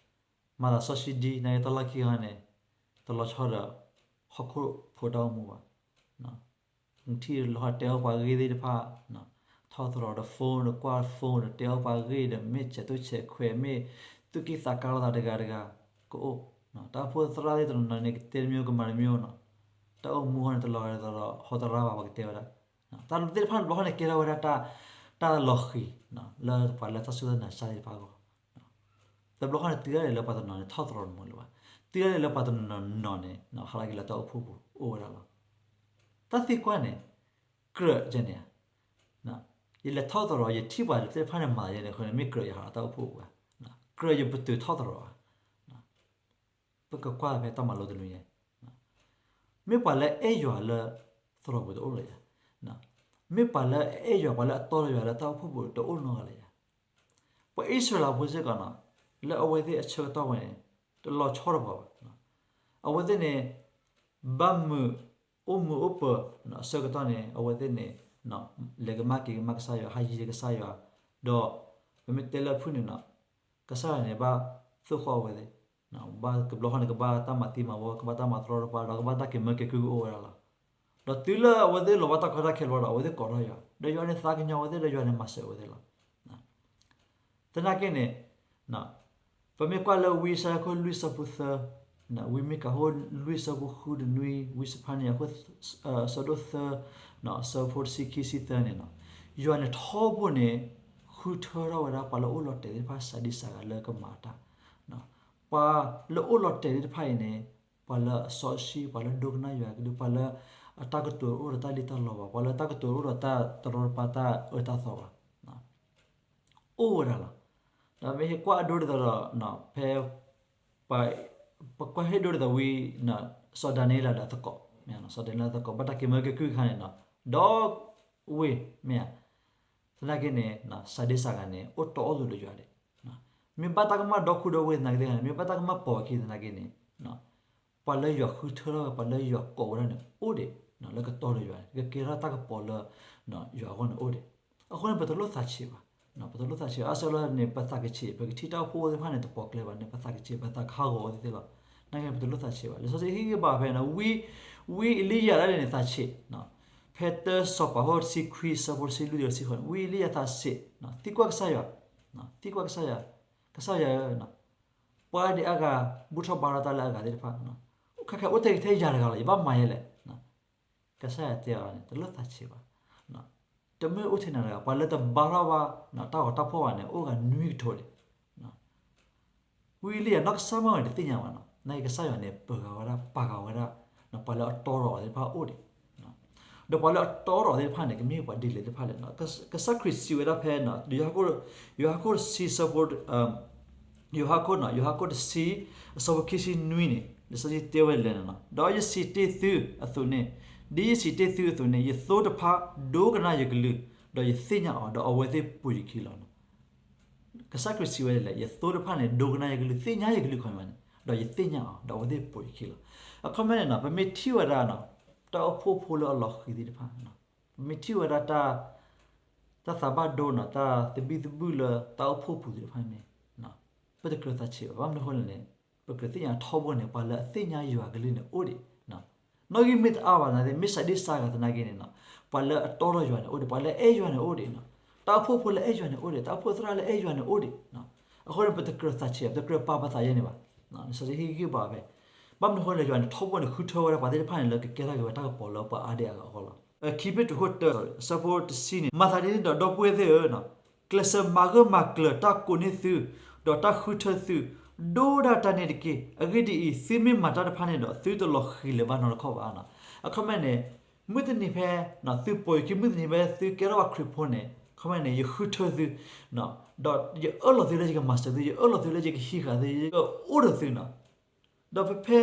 မၤသးစီဆှံဒ် နာ်က့တၢ်လီၢ်ခံဂၤန့ၣ် တလီၤဆီဒီး ဟီၣ်ခိၣ်ဖိတၢ်အိၣ်မူဘၣ်. နထံၣ်လီၤတဲအီၣ်ပှၤဂ့ၢ်သ့ၣ်တဖၣ် ထီၣ်သရီးဒီး phone ဒီး ကွၢ် phone ဒီး တဲအီၣ်ပှၤဂ့ၢ်ဒီး မ့ၢ်ဆဲးသိၣ်ဆဲးခွဲး မ့ၢ်သူၣ်ကံၢ်သးကါလိာ်သးတဂၤတဂၤ ကအိၣ်. တၢ်အိၣ်ဖှိၣ်သရၣ်သ့ၣ်တနီၤနီၤန့ၣ် ကတဲတမံၤကမၤတမံၤနီၤ တၢ်အိၣ်မူဟီန့ၣ် တလီၤဂာ်ဒ်သိးဒီး ဟီသရၣ်ဘၣ် ပှၤကတဲဝဲဒၣ် တၢ်သ့ၣ်တဖၣ်န့ၣ် တဘျီဃီန့ၣ် ကဲထီၣ်ဝဲဒၣ် တၢ်လီၤဃံၤ လၢပှၤလၢတၢ်စူၢ်တၢ်နာ်စၢ်သ့ၣ်တဖၣ်အဂီၢ်. တဘျီဃီန့ၣ် တုၤဒၣ်လဲာ်လၢပှၤတနီၤန့ၣ် ထီၣ်သရီးတမုာ်လၢၤဘၣ်. တုၤဒၣ်လဲာ်လၢပှၤတနီၤနီၤန့ၣ် ဟးထီၣ်က့ၤလၢတၢ်အိၣ်ဖှိၣ်ပူၤ အိၣ်ဝဲဒၣ်လီၤ. တၢ်သံကွၢ်န့ၣ် ကြၢးယဲန့ၣ် ယလဲၤထီၣ်သရီး ယထံၣ်ပှၤသ့ၣ်တဖၣ်န့ၣ် မၤယဲန့ၣ်အဃိန့ၣ် မ့ၢ်ကြၢးယဟးလၢတၢ်အိၣ်ဖှိၣ်ပူၤဧါ. ကြၢးယပတုာ်ထီၣ်သရီးဧါ. ပကကွၢ်ဖဲတၢ်မၤလိတနွံညါ မ့ၢ်ပှၤလၢအဲၣ်ယွၤလၢသရီးပူၤတအိၣ်လၢၤဧါ. မ့ၢ်ပှၤလၢအအဲၣ်ယွၤ ပှၤလၢအတီဒီးယွၤလၢတၢ်အိၣ်ဖှိၣ်ပူၤတအိၣ်နီတဂၤလၢၤဧါ. ပှၤအံၣ်စရ့လးဖိစ့ၢ်ကီးနီၤ လၢအဝဲသ့ၣ်အဆၢကတီၢ်ဝဲန့ၣ် တလီၤဆီတပှၤဘၣ်. အဝဲသ့ၣ်န့ၣ် ဘၣ်မုာ် အိၣ်မုာ်အိၣ်ပၢၤ အဆၢကတီၢ်န့ၣ် အဝဲသ့ၣ်န့ၣ် လဲၤကမၣ်က့ၤကမၣ်ကစၢ်ယွၤ ဟးယံၤကစၢ်ယွၤ ဒီး ပမ့ၢ်တဲလၢဖုၣ်န့ၣ်နီၤ ကစၢ်ယွၤန့ၣ် ဘၣ်သိၣ်ဃီၣ်အဝဲသ့ၣ် ဘၣ်ကဘျီဃီန့ၣ် ကဘၣ်တၢ်မၤသံမၤဝီ ကဘၣ်တၢ်မၤတရီတပါ ဒီးကဘၣ်တၢ်က့ၤမၢက့ၤကုၢ်ကအိၣ်ဝဲဒၣ်လီၤ. ဒီးတုၤလၢအဝဲသ့ၣ်လီၤဘၣ်တၢ်ကီတၢ်ခဲဘျီဒီး အဝဲသ့ၣ်ကိးထီၣ်ယွၤ ဒီးယွၤန့ၣ်သးကညီၤအဝဲသ့ၣ် ဒီးယွၤန့ၣ်မၤစၢၤအဝဲသ့ၣ်လီၤ. သနာ်က့န့ၣ် ပမ့ၢ်ကွၢ်လၢဝံယၡါယၤခိၣ်လွံၢ်ဆၢဖိသၢ, ဝံမံကၤခိၣ်လွံၢ်ဆၢဖိဃုဒီးနွံ, ဝံစဖါနယၤခိၣ် အဆၢဒိၣ်သၢ, အဆၢဖိတဆံခံဆံသၢန့ၣ်, ယွၤန့ၣ်ထီဘိန့ၣ် ဃုထၢထီၣ်ဝဲဒၣ်ပှၤလၢအအိၣ်လီၤတဲာ်သ့ၣ်တဖၣ် စှၤဒံစှၤဂၤလၢကမၤတၢ်, ပှၤလၢအအိၣ်လီၤတဲာ်သ့ၣ်တဖၣ်အံၤန့ၣ် ပှၤလၢအစီဆှံ ပှၤလၢဒိကနၣ်ယွၤကလုၢ် ပှၤလၢအတၢ်ကတိၤအိၣ်ဒီးတၢ်လံၣ်တၢ်လီဘၣ်, ပှၤလၢတၢ်ကတိၤအိၣ်ဒီးတၢ်တရီတပါ တၢ်အၢတၢ်သီဘၣ် အိၣ်ဝဲဒၣ်လီၤ. ဒီးမ့ၢ်ဟ့ၣ်ကွၢ်အဒိဒ်သိးဒီး ဖဲ ပ ပကွၢ်ဟ့ၣ်ဒိၣ်ဒ်သိးဝံ စီၤဒၤနံးယ့လးဒီးသကိး, စီၤဒၤနံးယ့လးသကိး ဘၣ်တၢ်က့ၤမၢက့ၤကုၢ်ခါန့ၣ် ဒီဝ့ၢ်မ့ၢ်ဧါ, သနာ်က့န့ၣ် စၤဒ့စၤဂၤန့ၣ် အိၣ်တီအိၣ်လိၤဒီးယွၤဒံး, မ့ၢ်ဘၣ်တၢ်ကမၣ်ဒီခိၣ်ဒီဝ့ၢ်သနာ်က့န့ၣ် မ့ၢ်ဘၣ်တၢ်ကမၣ်ပိာ်အခံသနာ်က့န့ၣ် ပှၤလၢယွၤဃုထၢထီၣ်ဝဲ ပှၤလၢယွၤကိးဝဲဒၣ်န့ၣ် အိၣ်ဒံး, လၢကတီၢ်ဒီးယွၤန့ၣ် ကကဲထီၣ်တၢ်ကပီၤလၢ ယွၤအဂီၢ်န့ၣ်အိၣ်ဒံး. အဃိန့ၣ် ပတလိၣ်သးဆံးဘၣ်, ပတလိၣ်သးဆံးဘၣ်. အါစုလီၢ်န့ၣ် ပသးကဆံး ပကထံၣ်တၢ်အိၣ်ဖှိၣ်ဖိသ့ၣ်တဖၣ်န့ၣ် တပိာ်ကျဲဘၣ်န့ၣ် ပသးကဆံး ပသးကဟးဂီၤဝဲသ့ၣ်သ့ၣ်လီၤ. သနာ်က့န့ၣ် ပတလိၣ်သးဆံးဘၣ်. လံာ်စီဆှံဟ့ၣ်ဂံၢ်ဘါဖဲန့ၣ် ဝံအ့လံယၤဒၣ်လဲာ်န့ၣ်သးဆံး, ဖဲတၢစီၤပၤအခိၣ်တဆံခွံ အဆၢဖိတဆံလွံၢ်တုၤတဆံဃိးန့ၣ် ဝံအ့လံယၤသးဆံး, သံကွၢ်ကစၢ်ယွၤ, သံကွၢ်ကစၢ်ယွၤ, ကစၢ်ယွၤဧၢ, ပှၤဒံးအါဂၤ ဘူၣ်ထီၣ်ဘါထီၣ်တၢ်လၢအဂၤသ့ၣ်တဖၣ်, အိၣ်ခဲခဲအိၣ်ထဲထဲယၤတဂၤလီၤ ယဘၣ်မၤယဲလဲၣ်. ကစၢ်ယွၤတဲအီၤန့ၣ် တလိၣ်သးဆံးဘၣ်, တမ့ၢ်အိၣ်ထဲနၤတဂၤ ပှၤလၢတဘါထီၣ်ဘၣ် တၢ်ဂီၤတၢ်ဖှီၣ်ဘၣ်န့ၣ် အိၣ်ဂၤနွံကထိဒံး. ဝံအ့လံယၤနီၢ်ကစၢ်မးန့ၣ် တသ့ၣ်ညါဘၣ်နီၤ. သနာ်က့ကစၢ်ယွၤန့ၣ် ပၢၤဃာ်ဝဲဒၣ် ပာ်ဃာ်ဝဲဒၣ် ပှၤလၢအတီဒီးအီၤသ့ၣ်တဖၣ်အိၣ်ဒံး, ဒီးပှၤလၢအတီဒီးအီၤသ့ၣ်တဖၣ်န့ၣ် ကမ့ၢ်ပှၤဒ်လဲၣ်သ့ၣ်တဖၣ်လဲၣ်. ကစၢ်ခရံာ်စံးဝဲဒၣ်ဖဲ ယိၤဟၣ်ခိၣ်တဆံ အဆၢဖိ ယိၤဟၣ်ခိၣ် ယိၤဟၣ်ခိၣ်တဆံ အဆၢဖိခံဆံနွံန့ၣ် လံာ်စီဆှံတဲဝဲဒ်လဲၣ်န့ၣ်, ဒီးယစံးတ့ၢ်သုအသိးန့ၣ်, ဒ်ယစံးတ့ၢ်သုအသိးန့ၣ် ယသိတဖၣ်ဒိကနၣ်ယကလုၢ်, ဒီးယသ့ၣ်ညါအီၤ, ဒီးအဝဲသ့ၣ်ပိာ်ယခံလီၤ. ကစၢ်ခရံာ်စံးဝဲဒ်လဲၣ်, ယသိတဖၣ်န့ၣ် ဒိကနၣ်ယကလုၢ်, သ့ၣ်ညါယကလုၢ်ခီမးန့ၣ်, ဒီးယသ့ၣ်ညါအီၤ, ဒီးအဝဲသ့ၣ်ပိာ်ယခံလီၤ. အခီပညီန့ၣ်နီၤ ပမ့ၢ်ထံၣ်ဝဲဒၣ် တၢ်အိၣ်ဖှိၣ်ဖိလၢအလီၤဃံၤသ့ၣ်တဖၣ်, ပမ့ၢ်ထံၣ်ဝဲဒၣ် တၢ်သးဘၣ်ဒိနီၤ တၢ်သဘံၣ်သဘုၣ်လၢတၢ်အိၣ်ဖှိၣ်ပူၤသ့ၣ်တဖၣ်န့ၣ် ပတကြၢးသးဆံးဘၣ်. ဘၣ်မနုၤအဃိလဲၣ်န့ၣ် ပကြၢးသ့ၣ်ညါထီဘိန့ၣ် ပှၤလၢအသ့ၣ်ညါယွၤကလုၢ်န့ၣ်အိၣ်ဒံး. နီၣ်ဂံၢ်မ့ၢ်တအါဘၣ် သနာ်က့ မ့ၢ်စၤဒ့စၤဂၤသနာ်က့န့ၣ်နီၤ ပှၤလၢအတီဒီးယွၤန့ၣ်အိၣ်ဒံး, ပှၤလၢအအဲၣ်ယွၤန့ၣ်အိၣ်ဒံး, တၢ်အိၣ်ဖှိၣ်ဖိလၢအအဲၣ်ယွၤန့ၣ်အိၣ်ဒံး, တၢ်အိၣ်ဖှိၣ်သရၣ်လၢအအဲၣ်ယွၤန့ၣ်အိၣ်ဒံး. အဃိန့ၣ် ပတကြၢးသးဆံး ပတကြၢးပာ်ပသးယဲန့ၣ်ဘၣ်. လံာ်စီဆှံဟ့ၣ်ဂံၢ်ဘါဖဲ ဘၣ်မနုၤအဃိလဲၣ် ယွၤန့ၣ်ထီဘိန့ၣ်ဃုထၢဝဲဒၣ်ပှၤသ့ၣ်တဖၣ်န့ၣ် လၢကကဲထီၣ်က့ၤဝဲတၢ်ကပီၤလၢပှၤအါဒံးအဂၤအဂီၢ်လီၤ. ခံပ့းတရူးခိၣ်တၢ အဆၢဖိတဆံန့ၣ် မၤသးဒ်န့ၣ်ဒီး ဒီပုၢ်ဝဲၢ်သ့ၣ်ဧၢ, ကျဲးစၢးမၤဂၢၢ်မၤကျၢၤတၢ်ကိးန့ၢ်သု ဒီးတၢ်ဃုထၢသု ဒိၣ်ဒၣ်တၢ်န့ၣ်တက့ၢ်. အဂ့ၢ်ဒ်အံၤ, သုမ့ၢ်မၤတၢ်တဖၣ်န့ၣ်ဒီး သုတလီၤဃံၤလၢၤဘၣ်နီတခီၣ်ဘၣ်. အခီပညီန့ၣ် မုၢ်တနံၤဖဲ သုပိာ်ယခံ မုၢ်တနံၤဖဲသုကဲထီၣ်ပှၤခရံာ်ဖိန့ၣ် အခီပညီန့ၣ် ယဃုထၢသု ဒီးယအၢၣ်လီၤသုလၢယကမၤစၢၤသု, ယအၢၣ်လီၤသုလၢယကဟံးဃာ်သု, ယကအိၣ်ဒီးသုနီၤ. ဒီးဖဲဖဲ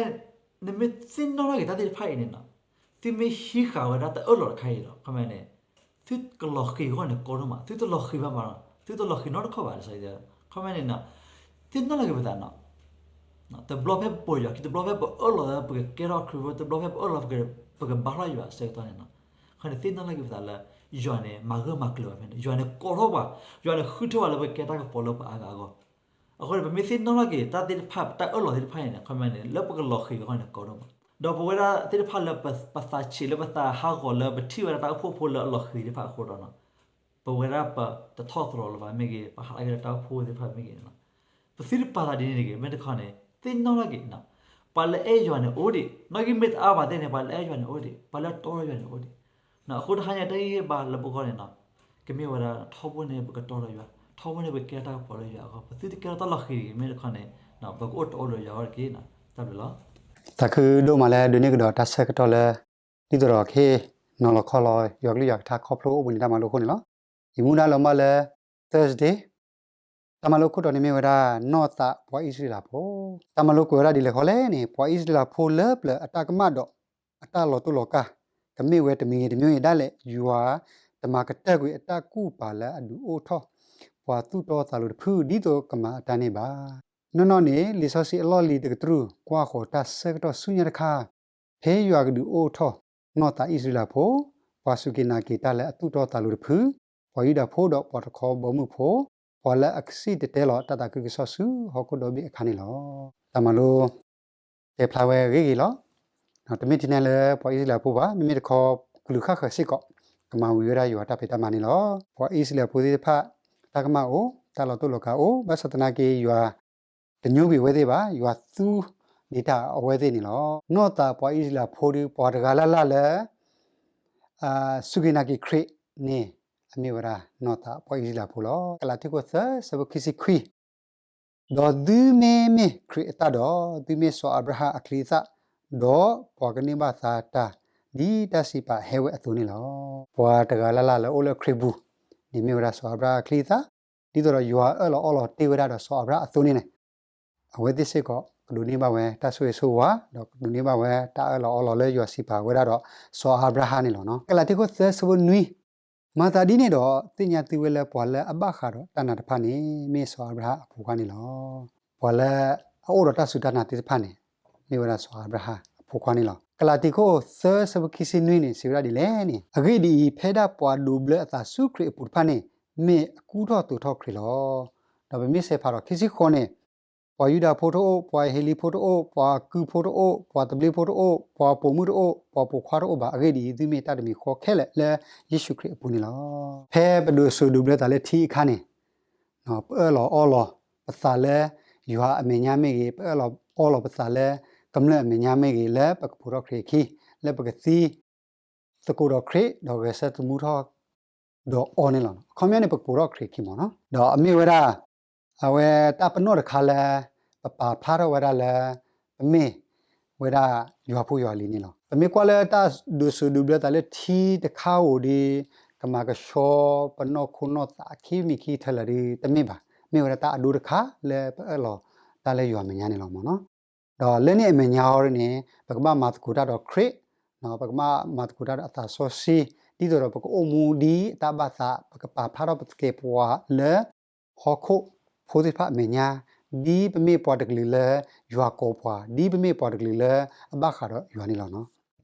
နမ့ၢ်သ့ၣ်နီၣ်ထီၣ်က့ၤတၢ်သ့ၣ်တဖၣ်အံၤန့ၣ်နီၤ သုမ့ၢ်ဟံးဃာ်ဝဲဒၣ်တၢ်အၢၣ်လီၤတခါအံၤဒီး အခီပညီန့ၣ် သုကလီၤဃံၤအဂီၢ်န့ၣ်ကီဒိၣ်မး, သုတလီၤဃံၤဘၣ်မး, သုတလီၤဃံၤနီတခီၣ်ဘၣ်. အခီပညီန့ၣ်နီၤ သ့ၣ်နီၣ်ထီၣ်က့ၤပသးနီၤ တဘျီဖဲပပိာ်ယွၤခံ, တဘျီဖဲပအၢၣ်လီၤပှၤကကဲထီၣ်ခရံာ်ဖိ, တဘျီဖဲပအၢၣ်လီၤ ပကဘါထီၣ်ယွၤအဆၢကတီၢ်န့ၣ်နီၤ, အခီပညီန့ၣ် သ့ၣ်နီၣ်ထီၣ်က့ၤပသးလၢ ယွၤန့ၣ် မၤဂၢၢ်မၤကျၢၤဘၣ်ဖဲန့ၣ်, ယွၤန့ၣ်ကိးထီၣ်ပှၤ, ယွၤန့ၣ်ဃုထၢပှၤလၢပကကဲတၢ်ကပီၤလၢပှၤအါဂၤအဂီၢ်. အဃိန့ၣ် ပမ့ၢ်သ့ၣ်နီၣ်ထီၣ်က့ၤ တၢ်သ့ၣ်တဖၣ် တၢ်အၢၣ်လီၤသ့ၣ်တဖၣ်အံၤန့ၣ် အခီပညီန့ၣ် လၢပကလီၤဃံၤအဂီၢ်န့ၣ် ကီဒိၣ်မး. ဒီးပဝဲဒၣ်သ့ၣ်တဖၣ်လၢပသးဆံးလၢပသးဟးဂီၤလၢပထံၣ်ဝဲဒၣ်တၢ်အိၣ်ဖှိၣ်ဖိလၢအလီၤဃံၤသ့ၣ်တဖၣ်အဃိဒီး ပဝဲဒၣ်ပတထီၣ်သြီၤလၢၤဘၣ်မ့ၢ်ဂ့ၤ, ပဟးထီၣ်က့ၤလၢတၢ်အိၣ်ဖှိၣ်သ့ၣ်တဖၣ်မ့ၢ်ဂ့ၤန့ၣ်လီၤ. ပသုတပာ်သးဒ်န့ၣ်တဂ့ၤ, မ့ၢ်တခီန့ၣ် သ့ၣ်နီၣ်ထီၣ်က့ၤ ပှၤလၢအအဲၣ်ယွၤန့ၣ်အိၣ်ဒံး, နီၣ်ဂံၢ်မ့ၢ်တအါဘၣ်သ့ၣ်န့ၣ် ပှၤလၢအအဲၣ်ယွၤန့ၣ်အိၣ်ဒံး, ပှၤလၢအတီဒီးယွၤန့ၣ်အိၣ်ဒံး. အဃိတဟါညါတၢ်ဟ့ၣ်ဂံၢ်ဟ့ၣ်ဘါလၢပဂီၢ်န့ၣ်နီၤ ကမ့ၢ်ဝဲဒၣ် ထီဘိန့ၣ်ပကတီဒီးယွၤ, ထီဘိန့ၣ်ပကကဲတၢ်ကပီၤလၢယွၤအဂီၢ်, ပသုတကဲထီၣ်တၢ်လီၤဃံၤတဂ့ၤ, မ့ၢ်တခီန့ၣ် ပကအိၣ်တီအိၣ်ဒီးယွၤအဂီၢ်တက့ၢ်. တၢ်ဘျုးလီၤ. သးခုဒိၣ်မးလၢဒိးန့ၢ်ကဒီးတၢ်ဆၢကတီၢ်လၢ ဒ်သိးဒီးကဟ့ၣ်နီၤလီၤခီလီၤ ယွၤကလုၢ်ယွၤကထါခီဖျိအိၣ်ဘှံးနံၤတၢ်မၤလိအဃိန့ၣ်လီၤ. ယမူဒါလီၤမၢ်လၢ Thursday တၢ်မၤလိခိၣ်တီန့ၣ်မ့ၢ်ဝဲဒၣ် နီၢ်သးပှၤအံၣ်စရ့လးဖိ. တၢ်မၤလိကွဲးဝဲဒၣ်ဒ်လဲၣ်ဃီလဲၣ်န့ၣ် ပှၤအံၣ်စရ့လးဖိလၢပျၢၤအတၢ်ကမၣ်ဒီး အတၢ်လီၤတိၢ်လီၤကၢ် ကမ့ၢ်ဝဲတမံၤဂ့ၤတမံၤဂ့ၤဒၣ်လဲာ် ယွၤတမၤကတၢၢ်ကွံာ်အတၢ်ကူၣ်ပာ်လၢအဒုးအိၣ်ထီၣ် ပှၤသူၣ်တီသးလိၤတဖု ဒ်သိးကမၤအတၢ်န့ၣ်ဘၣ်. နီၢ်နီၢ်န့ၣ် လံာ်စီဆှံအလီၢ်လံၤတကတြူၢ် ကွၢ်ဃီၤတၢ်ဆၢကတီၢ်ဆူညါတခါ ဖဲယွၤကဒုးအိၣ်ထီၣ် နီၢ်သးအံၣ်စရ့လးဖိ, ပှၤစူၢ်က့ၤနာ်က့ၤတၢ်လၢအသူၣ်တီသးလိၤတဖု, ပှၤယူဒၤဖိဒီးပှၤတခီဘီမုၢ်ဖိ, ပှၤလၢအကစံၣ်တဲၤတဲလီၤတၢ်သးခုကစီၣ်ဆူဟီၣ်ခိၣ်ဒီဘ့ၣ်အခါန့ၣ်လီၤ. တၢ်မၤလိ တဲဖျါဝဲအဂ့ၢ်ဂ့ၤလီၤ. တမ့ၢ်ထဲန့ၣ်လၢပှၤအံၣ်စရ့လးဖိဘၣ်, မ့မ့ၢ်တခီကလုာ်ဃၣ်ဃၢၤစ့ၢ်ကီး ကမၤဝံၤဝဲဒၣ်ယွၤတၢ်ဖံးတၢ်မၤန့ၣ်လီၤ. ပှၤအံၣ်စရ့လးဖိသ့ၣ်တဖၣ် တၢ်ကမၣ်အိၣ်, တၢ်လီၤတိၢ်လီၤကၢ်အိၣ်, ဘၣ်ဆၣ်သနာ်က့ယွၤ တညိကွံာ်အဝဲသ့ၣ်ဘၣ်, ယွၤသူန့ၢ်တၢ်အဝဲသ့ၣ်န့ၣ်လီၤ. နီၢ်သးပှၤအံၣ်စရ့လးဖိဒီး ပှၤတဂၤလၢ်လၢ်လၢ စူၢ်က့ၤနာ်က့ၤခရံာ်န့ၣ် အမ့ၢ်ဝဲဒၣ်နီၢ်သးပှၤအံၣ်စရ့လးဖိလီၤ. ကလၤတံခိၣ်သၢ ဆၢဖိခံဆံခွံ, ဒီးသုမ့မ့ၢ်ခရံာ်အသၣ်ဒီး သုမ့ၢ်စီၤအၤဘြၤဟၣ်အချံအသၣ်, ဒီးပှၤကန့ၢ်ဘၣ်သါတၢ် ဒ်တၢ်စံးပာ်ဟဲဝဲအသိးန့ၣ်လီၤ. ပှၤတဂၤလၢ်လၢ်လၢအိၣ်လၢခရံာ်ပူၤန့ၣ် မ့ၢ်ဝဲဒၣ်စီၤအၤဘြၤဟၣ်အချံအသၣ်, ဒ်သိးဒီးယွၤအၢၣ်လီၤအီလီၤတ့ၢ်ဝဲဒၣ်ဒီးစီၤအၤဘြၤဟၣ်အသိးန့ၣ်န့ၣ် အဝဲသ့ၣ်စ့ၢ်ကီး ကဒိးန့ၢ်ဘၣ်ဝဲတၢ်ဆိၣ်ဂ့ၤဆိၣ်ဝါ ဒီးကဒိးန့ၢ်ဘၣ်ဝဲတၢ်အၢၣ်လီၤအီလီၤလၢယွၤစံးပာ်ဝဲဒၣ်ဒီး စီၤအၤဘြၤဟၣ်န့ၣ်လီၤ. ကလၤတံခိၣ်သၢဆၢဖိနွံ, မၤသးဒ်န့ၣ်ဒီး သ့ၣ်ညါသုဝဲလၢပှၤလၢအဘၣ်ဃးဒီးတၢ်နာ်တဖၣ်န့ၣ် မ့ၢ်စီၤအၤဘြၤဟၣ်အဖိခွါန့ၣ်လီၤ. ပှၤလၢအအိၣ်ဒီးတၢ်စူၢ်တၢ်နာ်သ့ၣ်တဖၣ်န့ၣ် မ့ၢ်ဝဲဒၣ်စီၤအၤဘြၤဟၣ်အဖိခွါန့ၣ်လီၤ. ကလၤတံခိၣ်သၢဆၢဖိခံဆံနွံန့ၣ် စံးဝဲဒၣ်ဒ်လဲၣ်န့ၣ်, အဂ့ၢ်ဒ်အံၤ, ဖဲဒၣ်ပှၤဒိးဘျၢအသးဆူခရံာ်အပူၤတဖၣ်န့ၣ် မ့ၢ်အကူထီၣ်သိးထီၣ်ခရံာ်လီၤ. ဒီးပမ့ၢ်ဆဲးဖးဒီးခံဆံဃိးန့ၣ်, ပှၤယူဒၤဖိတအိၣ်, ပှၤဟ့းလံဖိတအိၣ်, ပှၤကုၢ်ဖိတအိၣ်, ပှၤသဘျ့ဖိတအိၣ်, ပှၤပိာ်မုၣ်တအိၣ်, ပှၤပိာ်ခွါတအိၣ်ဘၣ်. အဂ့ၢ်ဒ်အံၤ, သုမ့ၢ်တၢ်တမံၤဃီခဲလၢာ်လၢယ့ၣ်ၡူးခရံာ်အပူၤန့ၣ်လီၤ. ဖဲပဒိးစိာ်ဒိးဘျၢသးလၢထံအခါန့ၣ်, ပအၢၣ်လီၤအီလီၤပသးလၢယွၤအမဲာ်ညါမ့ၢ်ဂ့ၤ, ပအၢၣ်လီၤအီလီၤပသးလၢကမျၢၢ်အမဲာ်ညါမ့ၢ်ဂ့ၤ, လၢပကပိာ်ထီၣ်ခရံာ်အခံ, လၢပကသံ သကိးဒီးခရံာ် ဒီးဂဲၤဆၢထၢၣ်သမူထီၣ်ဒီးအီၤန့ၣ်လီၤ. အခီပညီန့ၣ် ပကပိာ်ထီၣ်ခရံာ်အခံမ့ၢ်နီၤ. ဒီးအမ့ၢ်ဝဲဒၣ် အဝဲတၢ်ပနီၣ်တခါလၢ ပပာ်ဖျါထီၣ်ဝဲဒၣ်လၢ ပမ့ၢ်ဝဲဒၣ်ယွၤဖိယွၤလံၤန့ၣ်လီၤ. ပမ့ၢ်ကွၢ်လၢတၢ်ဒိးစိာ်ဒိးဘျၢသးလၢထံတခါဧိၤဒီး ကမၤကဆှီပနီၢ်ခိနီၢ်သးခံမံၤခံထၢလၢာ်ဒီး တမ့ၢ်ဘၣ်. မ့ၢ်ဝဲဒၣ်တၢ်အဒိတခါလၢပအၢၣ်လီၤတၢ်လၢယွၤအမဲာ်ညါန့ၣ်လီၤမ့ၢ်နီၤ. ဒီးလၢန့ၣ်အမဲာ်ညါအီၤန့ၣ် ပကဘၣ်မၤသကိးတၢ်ဒီးခရံာ်, ပကဘၣ်မၤသကိးတၢ်ဒီးအသးစီဆှံ, ဒ်သိးဒီးပကအိၣ်မူဒ်အတၢ်ဘၣ်သး, ပကပာ်ဖျါထီၣ်ပသကဲးပဝးလၢဟီၣ်ခိၣ်ဖိသ့ၣ်တဖၣ်အမဲာ်ညါ, ဒ်ပမ့ၢ်ပှၤတကလုာ်လၢယွၤကိးပှၤ, ဒ်ပမ့ၢ်ပှၤတကလုာ်လၢအဘၣ်ဃးဒီးယွၤန့ၣ်လီၤ.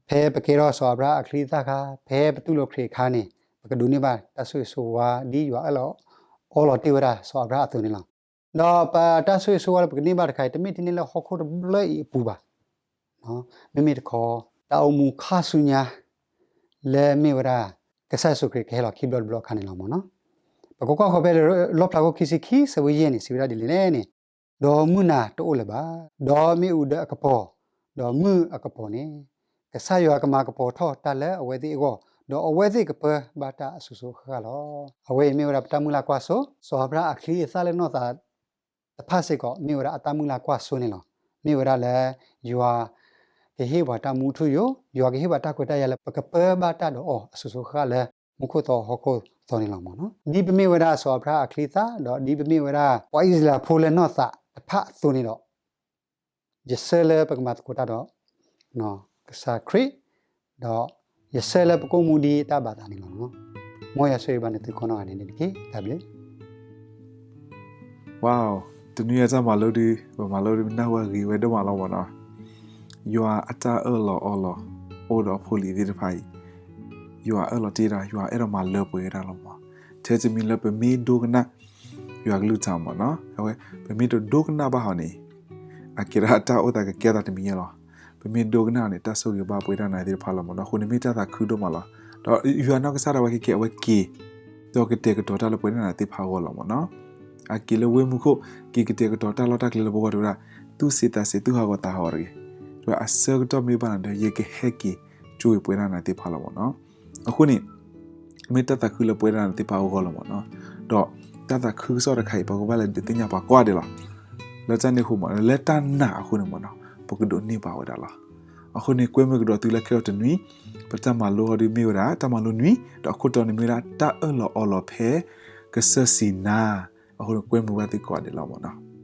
ဖဲပကဲထီၣ်စီၤအၤဘြၤဟၣ်အချံအသၣ်အခါ, ဖဲပတူၢ်လိာ်ခရံာ်အခါန့ၣ် ပကဒိးန့ၢ်ဘၣ်တၢ်ဆိၣ်ဂ့ၤဆိၣ်ဝါ ဒ်ယွၤအၢၣ်လီၤအီလီၤတ့ၢ်ဝဲဒၣ်စီၤအၤဘြၤဟၣ်အသိးန့ၣ်လီၤ. ဒီးပတၢ်ဆိၣ်ဂ့ၤဆိၣ်ဝါလၢပကန့ၢ်ဘၣ်တခါအံၤ တမ့ၢ်ထဲန့ၣ်လၢဟီၣ်ခိၣ်တဘျၢအံၤအပူၤဘၣ်. မ့မ့ၢ်တခီ တၢ်အိၣ်မူခါဆူညါ လၢမ့ၢ်ဝဲဒၣ် ကစၢ်ယ့ၣ်ၡူးခရံာ်ကဟဲလီၤခံဘျီတဘျီအခါန့ၣ်လီၤမ့ၢ်နီၤ. ပကကွၢ်ဃီၤဖဲလၢလီၣ်ဖျါခိၣ်ခံဆံခံ ဆၢဖိယဲၢ်န့ၣ် စံးဝဲဒၣ်ဒ်လဲၣ်န့ၣ်, ဒီးမုၢ်နၤတအိၣ်လၢၤဘၣ်, ဒီးမ့ၣ်အူဒၢအကပီၤ, ဒီးမုၢ်အကပီၤန့ၣ် ကစၢ်ယွၤကမၤကပီၤထီၣ်တၢ်လၢအဝဲသ့ၣ်အဂီၢ်, ဒီးအဝဲသ့ၣ်ကပၢဘၣ်တၢ်အစိၤစိၤအဃၣ်ဃၣ်လီၤ. အဝဲအံၤမ့ၢ်ဝဲဒၣ်ပတၢ်မုၢ်လၢ်ကွၢ်စိ, စီၤအၤဘြၤဟၣ်အချံအသၣ်လၢနီၢ်သး တဖၣ်စ့ၢ်ကီး မ့ၢ်ဝဲဒၣ်အတၢ်မုၢ်လၢ်ကွၢ်စိန့ၣ်လီၤ. မ့ၢ်ဝဲဒၣ်လၢ ယွၤကဟ့ၣ်ပှၤတၢ်မူထူယိာ်, ယွၤကဟ့ၣ်ပှၤတၢ်ခွဲးတၢ်ယာ်လၢပကပၢဘၣ်တၢ်ဒီးအီၤအစိၤစိၤအဃၣ်ဃၣ်လၢ မူခိၣ်သီဟီၣ်ခိၣ်သီန့ၣ်လီၤမ့ၢ်နီၤ. ဒ်ပမ့ၢ်ဝဲဒၣ်စီၤအၤဘြၤဟၣ်အချံအသၣ် ဒီးဒ်ပမ့ၢ်ဝဲဒၣ် ပှၤအံၣ်စရ့လးဖိလၢနီၢ်သးတဖၣ်အသိးန့ၣ်ဒီး ယဆၢလၢပကမၤသကိးတၢ်ဒီး ကစၢ်ခရံာ်, ဒီးယဆၢလၢပကအိၣ်မူဒ်တၢ်ဘၣ်သးန့ၣ်လီၤ. မ်ယွၤဆိၣ်ဂ့ၤဘၣ်နသုကိးနီၢ်ဂၤဒဲးန့ၣ်တက့ၢ်. တၢ်ဘျုး ဝါ, တနွံအံၤတၢ်မၤလိဒုး ပမၤလိဒုးနၢ်ဟူအဂ့ၤဝဲဒိၣ်မးလီၤမ့ၢ်နီၤ. ယွၤအတၢ်အၢၣ်လီၤအီလီၤ အိၣ်ဒီးအဖိအလံၤသ့ၣ်တဖၣ်အံၤ, ယွၤအၢၣ်လီၤတ့ၢ်ဒီး ယွၤအဲၣ်ဒိးမၤလၢပှဲၤဝဲဒၣ်လီၤမ့ၢ်. ထဲတမံၤလၢပမ့ၢ်ဒိကနၣ် ယွၤကလုၢ်ကထါမ့ၢ်နီၤ, အဝဲ ပမ့ၢ်တဒိကနၣ်ဘၣ်ဟီန့ၣ် အကဲဒၣ်တၢ်အိၣ်သးကကဲထီၣ်သးတမံၤညါလီၤ. ပမ့ၢ်ဒိကနၣ်န့ၣ် တၢ်ဆိၣ်ဂ့ၤဘၣ်ပဝဲဒၣ်နၤသ့ၣ်တဖၣ်လီၤမ့ၢ်နီၤ. အဃိန့ၣ်မ့ၢ်တၢ်သးခုဒိၣ်မးလီၤ. ဒီးယွၤနီၢ်ကစၢ်ဒၣ်ဝဲခဲကဲ အဝဲက့ၤ ဒီးကတဲာ်ကတီၤတၢ်လၢပဝဲဒၣ်နၤသ့ၣ်တဖၣ်အဂီၢ်လီၤမ့ၢ်နီၤ. အက့ၤလၢဝ့ၢ်မူခိၣ် က့ၤကတဲာ်ကတီၤတၢ်လီၢ်တၢ်ကျဲလၢပဂီၢ်တဝဲဒၣ် သူၣ်ဆံးသးဆံး သူၣ်ဟးဂီၤသးဟးဂီၤတဂ့ၤ. ဒီးအဆၢကတီၢ်မ့ၢ်ဘၣ်နၤဒီး ယကဟဲက့ၤကၠိဝဲပဝဲဒၣ်နၤသ့ၣ်တဖၣ်လီၤမ့ၢ်နီၤ. အဃိန့ၣ် မ့ၢ်တၢ်သးခုလၢပဝဲဒၣ်နၤသ့ၣ်တဖၣ်အဂီၢ်လီၤမ့ၢ်နီၤ. ဒီးတၢ်သးခုကစီၣ်တခါအံၤ ပကဘၣ်လဲၤဒုးသ့ၣ်ညါပှၤကိးဂၤဒဲးလီၤ. လၢတၢ်န့ၣ်အဃိမ့ၢ် လၢတၢ်နာ်အဃိန့ၣ်မ့ၢ်နီၤ ပကဒိးန့ၢ်ဘၣ်ဝဲဒၣ်လီၤ. အဃိန့ၣ် ကွဲမုာ်ကဒီးသုလၢခဲအံၤတနွံ ပတၢ်မၤလိဟီဒုးမ့ၢ်ဝဲဒၣ် တၢ်မၤလိနွံ ဒီးအခိၣ်တီန့ၣ်မ့ၢ်ဝဲဒၣ် တၢ်အၢၣ်လီၤအီလီၤဖဲ ကစၢ်စံးနၤ. အဃိန့ၣ် ကွဲမုာ်ဘၣ်သုကိးဂၤဒဲးလီၤမ့ၢ်နီၤ.